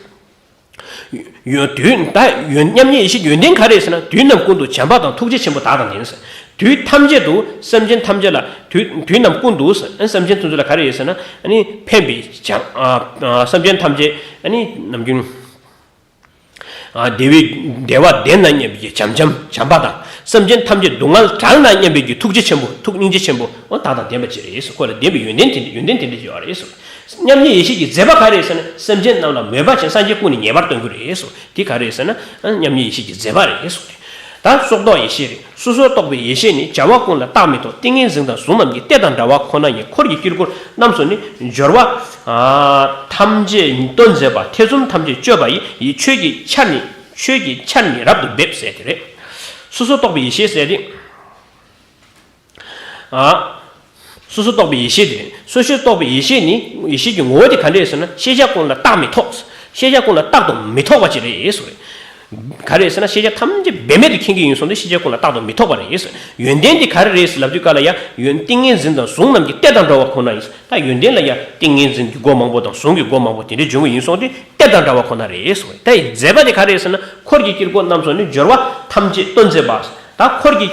ཡོན་དུས་ད་ཡོན་མཉམ་ཉིད་ཡེ་ཤེས་ཀྱི་ཡོན་ཏན་ག་རེ་ཟེར་ན། དུས་རྣམས་ཀུན་ཏུ་བྱམས་པ་དང་ཐུགས་རྗེ་ཆེན་པོ་དག་དང་ལྡན་ཟེར། དུས་ཐམས་ཅད་དུ་སེམས་ཅན་ཐམས་ཅད་ལ་དུས་དུས་རྣམས་ཀུན་ཏུ་སེམས་ཅན་ཐམས་ཅད་ལ་ག་རེ་ཡོད་ཟེར་ན། ཨ་ནི་ཕན་པའི་བྱམས་ཨ་ཨ་སེམས་ཅན་ཐམས་ཅད་ཨ་ནི་ནམ་རྒྱུན། ཨ། བདེ་བའི་བདེ་བ་ལྡན་ན་སྙམ་པའི་བྱམས་བྱམས་བྱམས་པ་དང་། སེམས་ཅན་ཐམས་ཅད་སྡུག་བསྔལ་བྲལ་ན་སྙམ་པའི་ཐུགས་རྗེ་ཆེན་པོ། ཐུགས་སྙིང་རྗེ་ཆེན་པོ། འོ་དག་དང་ལྡན་པ་ཅིག་རེད་ཟེར། ཁོ་ལ་ལྡན་པའི་ཡོན་ཏན་དེ་འདྲ་ཡོན་ཏན་དེ་འདྲ་ཅིག་ཡོད་རེད་ཟེར། མཉམ་ཉིད་ཡེ་ཤེས་ཀྱི་མཛད་པ་ག་རེ་ཟེར་ན། སེམས་ཅན་རྣམས་ལ་མོས་པ་ཅན་སངས་རྒྱས་ཀུན་ནས་ངེས་པར་སྟོན་གྱི་རེད་ཟེར། དེ་ག་རེ་ཟེར་ན། མཉམ་ཉིད་ཡེ་ཤེས་ཀྱི་མཛད་པ་རེད་ཟེར། ད་སོར་རྟོག་ཡེ་ཤེས་རེད། སོ་སོར་རྟོག་པའི་ཡེ་ཤེས་ནི། བྱ་བ་ཀུན་ལ་རྟག་མི་ཐོགས། ཏིང་ངེ་འཛིན་དང་གཟུངས་རྣམས་ཀྱིས། གཏེར་དང་འདྲ་བ་ཁོ་ན་ཉིད། འཁོར་གྱི་དཀྱིལ་འཁོར་རྣམས་སུ་ནི། སྦྱོར་བ་ཨ་ཐམས་ཅད་སྟོན་མཛད་པ། ཐེ་ཚོམ་ཐམས་ཅད་གཅོད་པ་ཡི། ཡི་ཆོས་ཀྱི་ཆར་ནི། ཆོས་ཀྱི་ཆར་ནི་རབ་ཏུ་འབེབས་ཟེར་དེ་རེད། སོ་སོར་རྟོག་པའི་ཡེ་ཤེས་ཟེར་དེ། ཨ། སོ་སོར་རྟོག་པའི་ཡེ་ཤེས་དེ། སོ་སོར་རྟོག་པའི་ཡེ་ཤེས་ནི། ཡེ་ཤེས་ཀྱི་ངོ་བོ་དེ་ག་འདྲ་ཟེར་ན། ཤེས་བྱ་ཀུན་ལ་རྟག་མི་ཐོགས། ཤེས་བྱ་ཀུན་ལ་རྟག་ཏུ་མི་ཐོགས་པ་ཅིག་རེད་ཟེར། ག་རེ་ཟེར་ན། ཤེས་བྱ་ཐམས་ཅད་འབད་མེད་དུ་མཁྱེན་གྱི་ཡིན་སོང་སྟེ། ཤེས་བྱ་ཀུན་ལ་རྟག་ཏུ་མི་ཐོགས་པ་རེད་ཟེར། ཡོན་ཏན་དེ་ག་རེ་རེད་ཟེར་ལབ་དུས་སྐབས་ལ་ཡང་། ཡོན་ཏིང་ངེ་འཛིན་དང་གཟུངས་རྣམས་ཀྱིས། གཏེར་དང་འདྲ་བ་ཁོ་ན་ཡིན་ཟེར། ད་ཡོན་ཏན་ལ་ཡང་ཏིང་ངེ་འཛིན་གྱི་སྒོ་མང་པོ་དང་། གཟུངས་ཀྱི་སྒོ་མང་པོ་དེ་འདྲ་འབྱུང་གི་ཡིན་སོང་སྟེ། གཏེར་དང་འདྲ་བ་ཁོ་ན་རེད་ཟེར། ད་ཡི་མཛད་པ་དེ་ག་རེ་རེད་ཟེར་ན། འཁོར་གྱི་དཀྱིལ་འཁོར་རྣམས་སུ་ནི། སྦྱོར་བ་ཐམས་ཅད་སྟོན་མཛད་པ། ད་འཁོར་གྱི་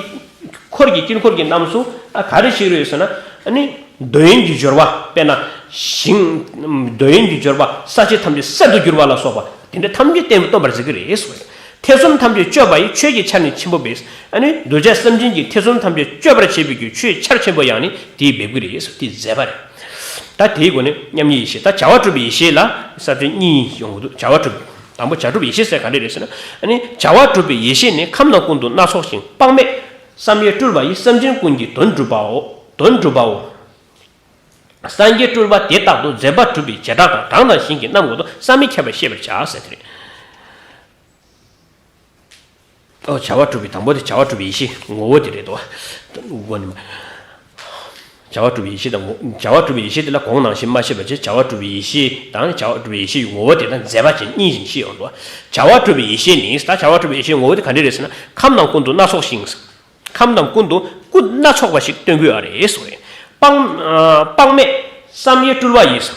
འཁོར་གྱི་དཀྱིལ་འཁོར་གྱི་རྣམས་སུ་ཨ་ག་རེ་ཞིག་རེད་ཟེར་ན། ཨ་ནི་འདོད་ཡོན་གྱི་སྦྱོར་བ། དཔེར་ན་ཞིང་། འདོད་ཡོན་གྱི་སྦྱོར་བ། ས་གཞི་ཐམས་ཅད་གསེར་དུ་གྱུར་པ་ལ་སོགས་པ་དེ་འདྲ་ཐམས་ཅད་བསྟན་སྟོན་པར་མཛད་ཀྱི་རེད་ཟེར། ཐེ་ཚོམ་ཐམས་ཅད་གཅོད་པ་ཡི། ཆོས་ཀྱི་ཆར་ནི་ཆེན་པོ་འབེབས། ཨ་ནི་གདུལ་བྱ་སེམས་ཅན་གྱི་ཐེ་ཚོམ་ཐམས་ཅད་གཅོད་པར་བྱེད་པའི་གི་ཆོས་ཆར་ཆེན་པོ་ཡང་ནི་དེས་འབེབས་ཀྱི་རེད་ཟེར། དེའི་མཛད་པ་རེད། ད་དེའི་སྒོ་ནས་མཉམ་ཉིད་ཡེ་ཤེས། ད་བྱ་བ་གྲུབ་པའི་ཡེ་ཤེས་ལ་ས་བཅད་གཉིས་ཡོང་གི་འདུག་བྱ་བ་གྲུབ། དང་པོ་བྱ་གྲུབ་ཡེ་ཤེས་ཟེར་ག་འདྲ་རེད་ཟེར་ན། ཨ་ནི་བྱ་བ་གྲུབ་པའི་ཡེ་ཤེས་ནི། ཁམས་རྣམས་ཀུན་ཏུ་སྣ་ཚོགས་ཤིང་། དཔག་མེད་བསམ་ཡས་སྤྲུལ་པ་ཡིས། སེམས་ཅན་ཀུན་གྱི་དོན་གྲུབ་པའོ། དོན་གྲུབ་པའོ། སངས་རྒྱས་སྤྲུལ་པ་དེ་རྟག་ཏུ། མཛད་པ་གྲུབ་པའི་བྱེ་བྲག་དང་། གྲངས་དང་ཞིང་གི་རྣམ་ཀུན་ཏུ། བསམ་མི་ཁྱབ་པར་ཤེས་པར་བྱ་ཟེར་དེ་རེད། ཨོ། བྱ་བ་གྲུབ་པའི་དང་པོ་དེ་བྱ་བ་གྲུབ་པའི་ཡེ་ཤེས་ངོ་བོ་དེ་རེད་དོ། དགོངས་ནས་མ། བྱ་བ་གྲུབ་པའི་ཡེ་ཤེས་དང་ངོ་། བྱ་བ་གྲུབ་པའི་ཡེ་ཤེས་དེ་ལ་གོང་ནང་བཞིན་མ་བཤད་པ་བྱས། བྱ་བ་གྲུབ་པའི་ཡེ་ཤེས་དང་བྱ་བ་གྲུབ་པའི་ཡེ་ཤེས་ཀྱི་ངོ་བོ་དེ་དང་མཛད་པ་ཅན་གཉིས་བཞིན་ཤེས་ཡོང་དོ། བྱ་བ་གྲུབ་པའི་ཡེ་ཤེས་ནི། ད་བྱ་བ་གྲུབ་པའི་ཡེ་ཤེས་ངོ་བོ་དེ་ག་འདྲ་རེད་ཟེར་ན། ཁམས་རྣམས་ཀུན་ཏུ་སྣ་ཚོགས་ཤིང་། ཁམས་རྣམས་ཀུན་ཏུ་སྐུ་སྣ་ཚོགས་པ་ཞིག་སྟོན་གྱི་ཡོད་རེད་ཟེར། དཔག་དཔག་མེད་བསམ་ཡས་སྤྲུལ་པ་ཡིས།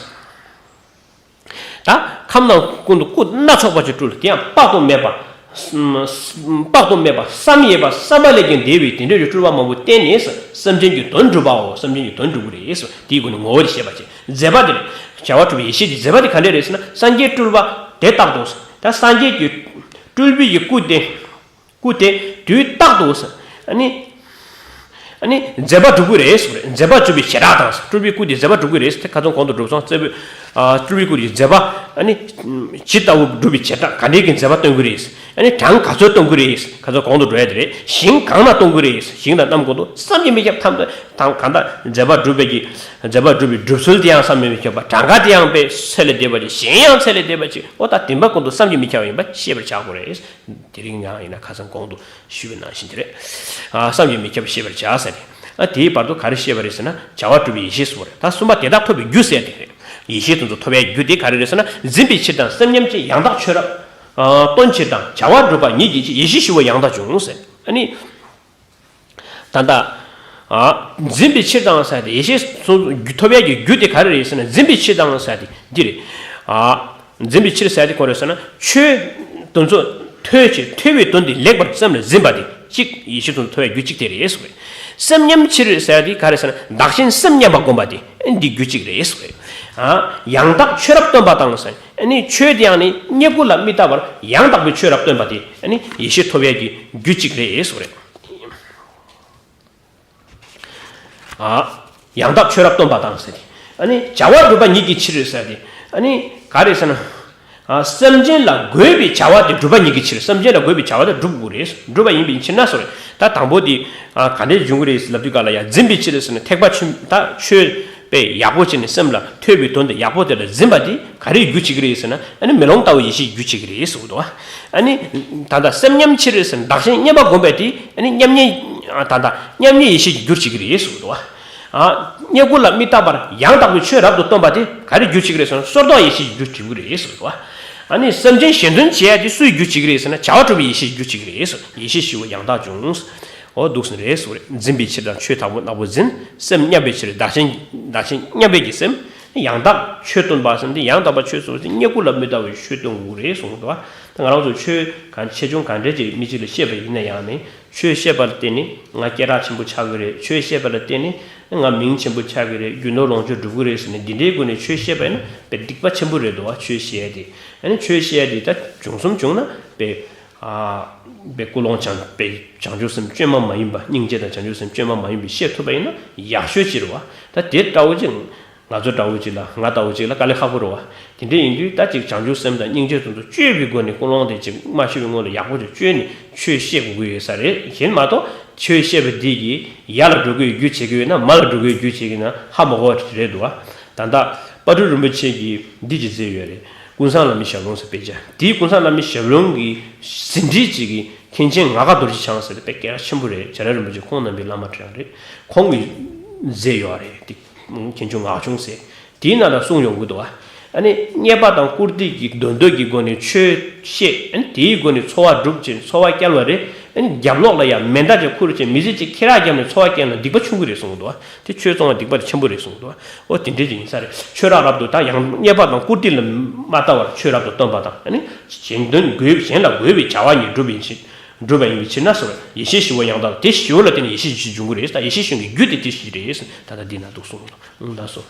ད་ཁམས་རྣམས་ཀུན་ཏུ་སྐུ་སྣ་ཚོགས་པ་ཅིག་སྤྲུལ། དེ་ཡང་དཔག་ཏུ་མེད་པ། དཔག་ཏུ་མེད་པ་བསམ་ཡས་པ། བསམ་པ་ལས་ཀྱང་འདས་པའི་དེ་འདྲའི་སྤྲུལ་པ་མང་པོ་བསྟན་ནས་སེམས་ཅན་གྱི་དོན་གྲུབ་པའོ། སེམས་ཅན་གྱི་དོན་གྲུབ་ཀྱི་རེད་ཟེར། དེའི་སྒོ་ནས་ངོ་བོ་དེ་བཤད་པ་བྱས། མཛད་པ་དེ་རེད། བྱ་བ་གྲུབ་པའི་ཡེ་ཤེས་ཀྱི་མཛད་པ་དེ་ག་འདྲ་རེད་ཟེར་ན། སངས་རྒྱས་སྤྲུལ་པ་དེ་རྟག་ཏུ། ད་སངས་རྒྱས་ཀྱི་སྤྲུལ་པའི་ཡི་སྐུ་དེ། སྐུ་དེ་དུས་རྟག་ཏུ་ཟེར། ཨ་ནི། ཨ་ནི་མཛད་པ་སྒྲུབ་ཀྱི་རེད་ཟེར། མཛད་པ་སྒྲུབ་པའི་བྱེ་བྲག་དང་ཟེར། སྤྲུལ་པའི་སྐུ་དེ་མཛད་པ་སྒྲུབ་ཀྱི་རེད་ཟེར། དེ་ཁ་སང་གོང་དུ་འགྲོ་སོང་། སྤྲུལ་པའི། ཨ། སྤྲུལ་པའི་སྐུ་དེ་མཛད་པ་ཨ་ནི་ཇི་ལྟ་བུ་སྒྲུབ་པའི་བྱེ་བྲག་ག་འདྲའི་གི་མཛད་པ་སྟོན་གྱི་རེད་ཟེར། ཨ་ནི་གྲངས་ག་ཚོད་སྟོན་གྱི་རེད་ཟེར། ཁ་སང་གོང་དུ་འགྲོ་ཡ་དེ་རེད། ཞིང་གང་ན་སྟོན་གྱི་རེད་ཟེར། ཞིང་དང་རྣམ་ཀུན་ཏུ། བསམ་གྱིས་མི་ཁྱབ་ཐམས་ཅད་དང་། གང་ལྟར་མཛད་པ་སྒྲུབ་པའི་གི། མཛད་པ་སྒྲུབ་པའི་སྒྲུབ་ཚུལ་དེ་ཡང་བསམ་གྱིས་མི་ཁྱབ་པ། གྲངས་ཀ་དེ་ཡང་དཔེ་ཚད་ལས་འདས་པ་ཅིག། ཞིང་ཡང་ཚད་ལས་འདས་པ་ཅིག། ཨོ། ད་དེ་འབའ་ཀུན་ཏུ་བསམ་གྱིས་མི་ཁྱབ་པ་ཡིན་པ་ཤེས་པར་བྱ་དགོས་རེད། དེ་རིང་ཡང་ཡིན་ན་ཁ་སང་གོང་དུ་ཞུས་པའི་ནང་བཞིན་དེ་རེད། ཨ། བསམ་གྱིས་མི་ཁྱབ་པ་ཤེས་པར་བྱ་ཟེར་ནས། ཨ། དེའི་བར་དུ་ག་རེ་བཤད་པ་རེད་ཟེར་ན། བྱ་བ་གྲུབ་པའི་ཡེ་ཤེས་སུ་རེད། ད་གསུམ་པ་དེ་དག་ཐོབ་པའི་རྒྱུ་ཟེར་དེ་རེད། ཡེ་ཤེས་དེ་ཚོ་ཐོབ་པའི་རྒྱུ་དེ་ག་རེ་རེད་ཟེར་ན། འཛིན་པའི་ཕྱིར་དང་སེམས་མཉམ་བྱེད་ཡང་དག་ཆོས་རབ། ཨ། སྟོན་ཕྱིར་དང་། བྱ་བ་སྒྲུབ་པ་ཉིད་ཀྱི་ཕྱིར། ཡེ་ཤེས་ཞི་བ་ཡང་དག་འབྱུང་ཟེར། ཨ་ནི། ད་ལྟ། ཨ། འཛིན་པའི་ཕྱིར་དང་ཟེར་ཏེ། ཡེ་ཤེས་སུ་ཐོབ་ཡ་གི་རྒྱུ་དེ་ག་རེ་རེད་ཟེར་ན། འཛིན་པའི་ཕྱིར་དང་ཟེར་ཏེ་འདི་རེད། ཨ། འཛིན་པའི་ཕྱིར་ཟེར་ཏེ་ག་རེ་ཟེར་ན། ཆོས་དེ་ཚོ་ཐོས་ཕྱིར། ཐོས་པའི་དོན་དེ་ལེགས་པར་སེམས་ལ་འཛིན་པ་དེ་གཅིག། ཡེ་ཤེས་སུ་ཐོབ་ཡ་རྒྱུ་གཅིག་དེ་རེད་ཟེར། སེམས་མཉམ་ཕྱིར་ཟེར་ཏེ་ག་རེ་ཟེར་ན། བདག་གཞན་སེམས་མཉམ་པ་སྒོམ་པ་དེ་འདི་རྒྱུ་གཅིག་རེད་ཟེར། ཨ། ཡང་དག་ཆོས་རབ་སྟོན་པ་དང་ཟེར། ཨ་ནི་ཆོས་དེ་ཡང་ནི་རྙེད་བཀུར་ལ་མི་ལྟ་བར་ཡང་དག་པའི་ཆོས་རབ་སྟོན་པ་དེ་ཨ་ནི་ཡེ་ཤེས་ཐོབ་ཡས་ཀྱི་རྒྱུ་གཅིག་རེད་ཟེར་བ་རེད། ཨ། ཡང་དག་ཆོས་རབ་སྟོན་པ་དང་ཟེར་ཏེ། ཨ་ནི་བྱ་བ་སྒྲུབ་པ་ཉིད་ཀྱི་ཕྱིར་ཟེར་ཏེ། ཨ་ནི་ག་རེ་ཟེར་ན། ཨ། སེམས་ཅན་ལ་དགོས་པའི་བྱ་བ་དེ་སྒྲུབ་པ་ཉིད་ཀྱི་ཕྱིར། སེམས་ཅན་ལ་དགོས་པའི་བྱ་བ་དེ་སྒྲུབ་དགོས་རེད། སྒྲུབ་པ་ཡིན་པའི་ཕྱིར་ན་ཟེར་རེད། ད་དང་པོ་དེ། ཨ། ག་འདྲས་འབྱུང་གི་རེད་ལབ་དུས་ག་ལ་ཡ་འཛིན་པའི་ཕྱིར་ཟེར་ན་ཐེག་པ་ཆེན། ད་ཆོས་པའི་ཡག་པོ་བྱས་ནས་སེམས་ལ་ཐོས་པའི་དོན་དེ་ཡག་པོ་དེ་ལ་འཛིན་པ་དེ་ག་རེའི་རྒྱུ་བྱེད་ཀྱི་རེད་ཟེར་ན། ཨ་ནི་མེ་ལོང་ལྟ་བུའི་ཡེ་ཤེས་ཀྱི་རྒྱུ་བྱེད་ཀྱི་རེད་ཟེར་གི་འདུག་ཨ་ནི་ད་ལྟ་སེམས་མཉམ་ཕྱིར་ཟེར་ན་བདག་གཞན་མཉམ་པ་བསྒོམ་པས་དེ། ཨ་ནི་མཉམ་ཉིད། ད་ལྟ་མཉམ་ཉིད་ཡེ་ཤེས་ཀྱི་རྒྱུར་བྱེད་ཀྱི་རེད་ཟེར་གི་འདུག་ཨ། རྙེད་བཀུར་ལ་མི་ལྟ་བར་ཡང་དག་པའི་ཆོས་རབ་ཏུ་སྟོན་པ་དེ་ག་རེ་རྒྱུ་བྱེད་ཀྱི་རེད་ཟེར་ན་སོར་རྟོག་ཡེ་ཤེས་ཀྱི་རྒྱུར་བྱེད་ཀྱི་རེད་ཟེར་གི་འདུག་ཨ་ནི་སེམས་ཅན་གཞན་དོན་བྱེད་ཡ་དེ་སུའི་རྒྱུ་བྱེད་ཀྱི་རེད་ཟེར་ན་བྱ་བ་སྒྲུབ་པའི་ཡེ་ཤེས་ཀྱི་རྒྱུ་བྱེད་ཀྱི་རེད་ཟེར། ཡེ་ཤེས་ཞི་བ་ཡང་དག་འབྱུང་། འོ་འདུག་ཟེར་རེད་ཟེར་གི་རེད། འཛིན་པའི་ཕྱིར་དང་ཆོས་དང་པོ་ནག་པོ་འཛིན། སེམས་མཉམ་པའི་ཕྱིར་བདག་གཞན། བདག་གཞན་མཉམ་པའི་གི་སེམས། ཡང་དག་ཆོས་སྟོན་པ་ཟེར་ན་དེ་ཡང་དག་པ་ཆོས་སོ་སོ་རྙེད་བཀུར་ལ་མི་ལྟ་བའི་ཆོས་སྟོན་དགོས་རེད་གསུངས་འདུག་ད་ང་རང་ཚོ་ཆོས་གང་ཆེ་ཆུང་གང་འདྲ་ཅིག་མི་གཅིག་ལ་བཤད་པ་ཡིན་ན་ཡང་ནི་ཆོས་བཤད་པ་ལ་བརྟེན་ནས་ང་སྐད་གྲགས་ཆེན་པོ་ཆགས་ཀྱི་རེད། ཆོས་བཤད་པ་ལ་བརྟེན་ནས་ང་མིང་ཆེན་པོ་ཆགས་ཀྱི་རེད། རྒྱུ་ནོར་ལོངས་སྤྱོད་འགྲུབ་ཀྱི་རེད་ཟེར་ནས་འདི་འདྲའི་སྒོ་ནས་ཆོས་བཤད་པ་ཡིན་ན་དཔེ་སྡིག་པ་ཆེན་པོ་རེད་འདུག་བ། ཆོས་བཤད་དེ་ཨ་ནི་ཆོས་བཤད་དེ་ད་བྱུང་སོང་བྱུང་ན་དཔེ་དཔེ་ཀུན་སློང་བྱང་དཔེ་བྱང་ཆུབ་སེམས་བཅོས་མ་མ་ཡིན་པ། སྙིང་རྗེ་དང་བྱང་ཆུབ་སེམས་བཅོས་མ་མ་ཡིན་པ་བཤད་ཐུབ་པ་ཡིན་ན་ཡག་ཤོས་ཅིག་རེད་བ། ད་དེ་འདྲ་བོ་ཅིག་ང་ཚོ་འདྲ་བོ་ཅིག་ལ། ང་ལྟ་བུ་ཅིག་ལ་དཀའ་ལས་ཁག་པོ་རེད་བ། དེ་འདྲ་ཡིན་དུས་ད་ཅིག་བྱང་ཆུབ་སེམས་དང་སྙིང་རྗེ་དེ་ཚོ་བཅོས་པའི་སྒོ་ནས་ཀུན་སློང་དེ་ཅིག་མ་ཤི་བའི་སྔོན་ལ་ཡག་པོ་ཅིག་བཅོས་ནས་ཆོས་བཤད་དགོས་ཀྱི་ཡོད་ས་རེད། གཞན་མ་གཏོགས་ཆོས་བཤད་པ་འདི་གིས་ཡར་ལ་འགྲོ་དགོས་ཡོད་རྒྱུ་བྱེད་ཀྱི་ཡོད་ན་མར་ལ་འགྲོ་དགོས་ཡོད་རྒྱུ་བྱེད་ཀྱི་ན་ཧ་མ་གོ་བ་རེད་འདུག་བ། ད་ལྟ་དཔལ་སྤྲུལ་རིན་པོ་ཆེ་གིས་འདི་ཅིག་མཛད་ཡོད་རེད། ཀུན་བཟང་བླ་མའི་ཞབས་ལུང་ཟེར་དཔེ་ཆ། དེའི་ཀུན་བཟང་བླ་མའི་ཞབས་ལུང་གི་ཟིན་བྲིས་ཅིག་གིས་མཁན་ཆེན་ང་དགའ་རྡོ་རྗེ་འཆང་ཟེར་ཏེ་དཔེ་སྐད་གྲགས་ཆེན་པོ་རེད། བྱ་ར་རིན་པོ་ཆེ་ཁོང་རྣམ་པའི་བླ་མ་དྲན་རེད། ཁོང་གིས་མཛད་ཡོད་རེད། དེ་མཁན་ཆུང་ངག་ཆུང་ཟེར། དེའི་ནང་ལ་གསུངས་ཡོང་གི་འདུག་བ། ཨ་ནི་རྙེད་པ་དང་བཀུར་སྟི་གི་འདོད་འདོད་ཀྱི་སྒོ་ནས་ཆོས་བཤད། ཨ་ནི་དེའི་སྒོ་ནས་འཚོ་བ་སྒྲུབ་ཅིང་འཚོ་བ་བསྐྱལ་བ་རེད། ཨ་ནི་རྒྱབ་ལོགས་ལ་ཡང་མེ་མདའ་ཅིག་ཁུར་ཅིང་མི་ཚེ་གཅིག་ཁྱེར་ར་བརྒྱབ་ནས་འཚོ་བ་བསྐྱལ་ན་སྡིག་པ་ཆུང་གི་རེད་གསུངས་འདུག་བ། དེ་ཆོས་བཙོང་བ་སྡིག་པ་དེ་ཆེན་པོ་རེད་གསུངས་འདུག་བ། ཨོ་དེ་འདྲས་ཅིག་ཡིན་ས་རེད། ཆོས་རབ་རབ་ཏུ་ད་ཡང་རྙེད་པ་དང་བཀུར་སྟི་ལ་མ་ལྟ་བར་ཆོས་རབ་ཏུ་སྟོན་པ་དང་། ཨ་ནི་གཞན་དོན་དགོས། གཞན་ལ་དགོས་པའི་བྱ་བ་ཉིད་སྒྲུབ་པའི་ཕྱིར། སྒྲུབ་པ་ཡིན་པའི་ཕྱིར་ན་ཟེར་བ། ཡེ་ཤེས་ཞི་བ་ཡང་དག་དེ་ཞི་བ་ལ་བརྟེན་ནས་ཡེ་ཤེས་ཞི་བ་འབྱུང་གི་རེད། ད་ཡེ་ཤེས་ཞི་བའི་རྒྱུ་དེ་དེ་ཞི་རེད། ད་ལྟ་འདི་ན་འདུག་གསུངས་འདུག་ད་སོ།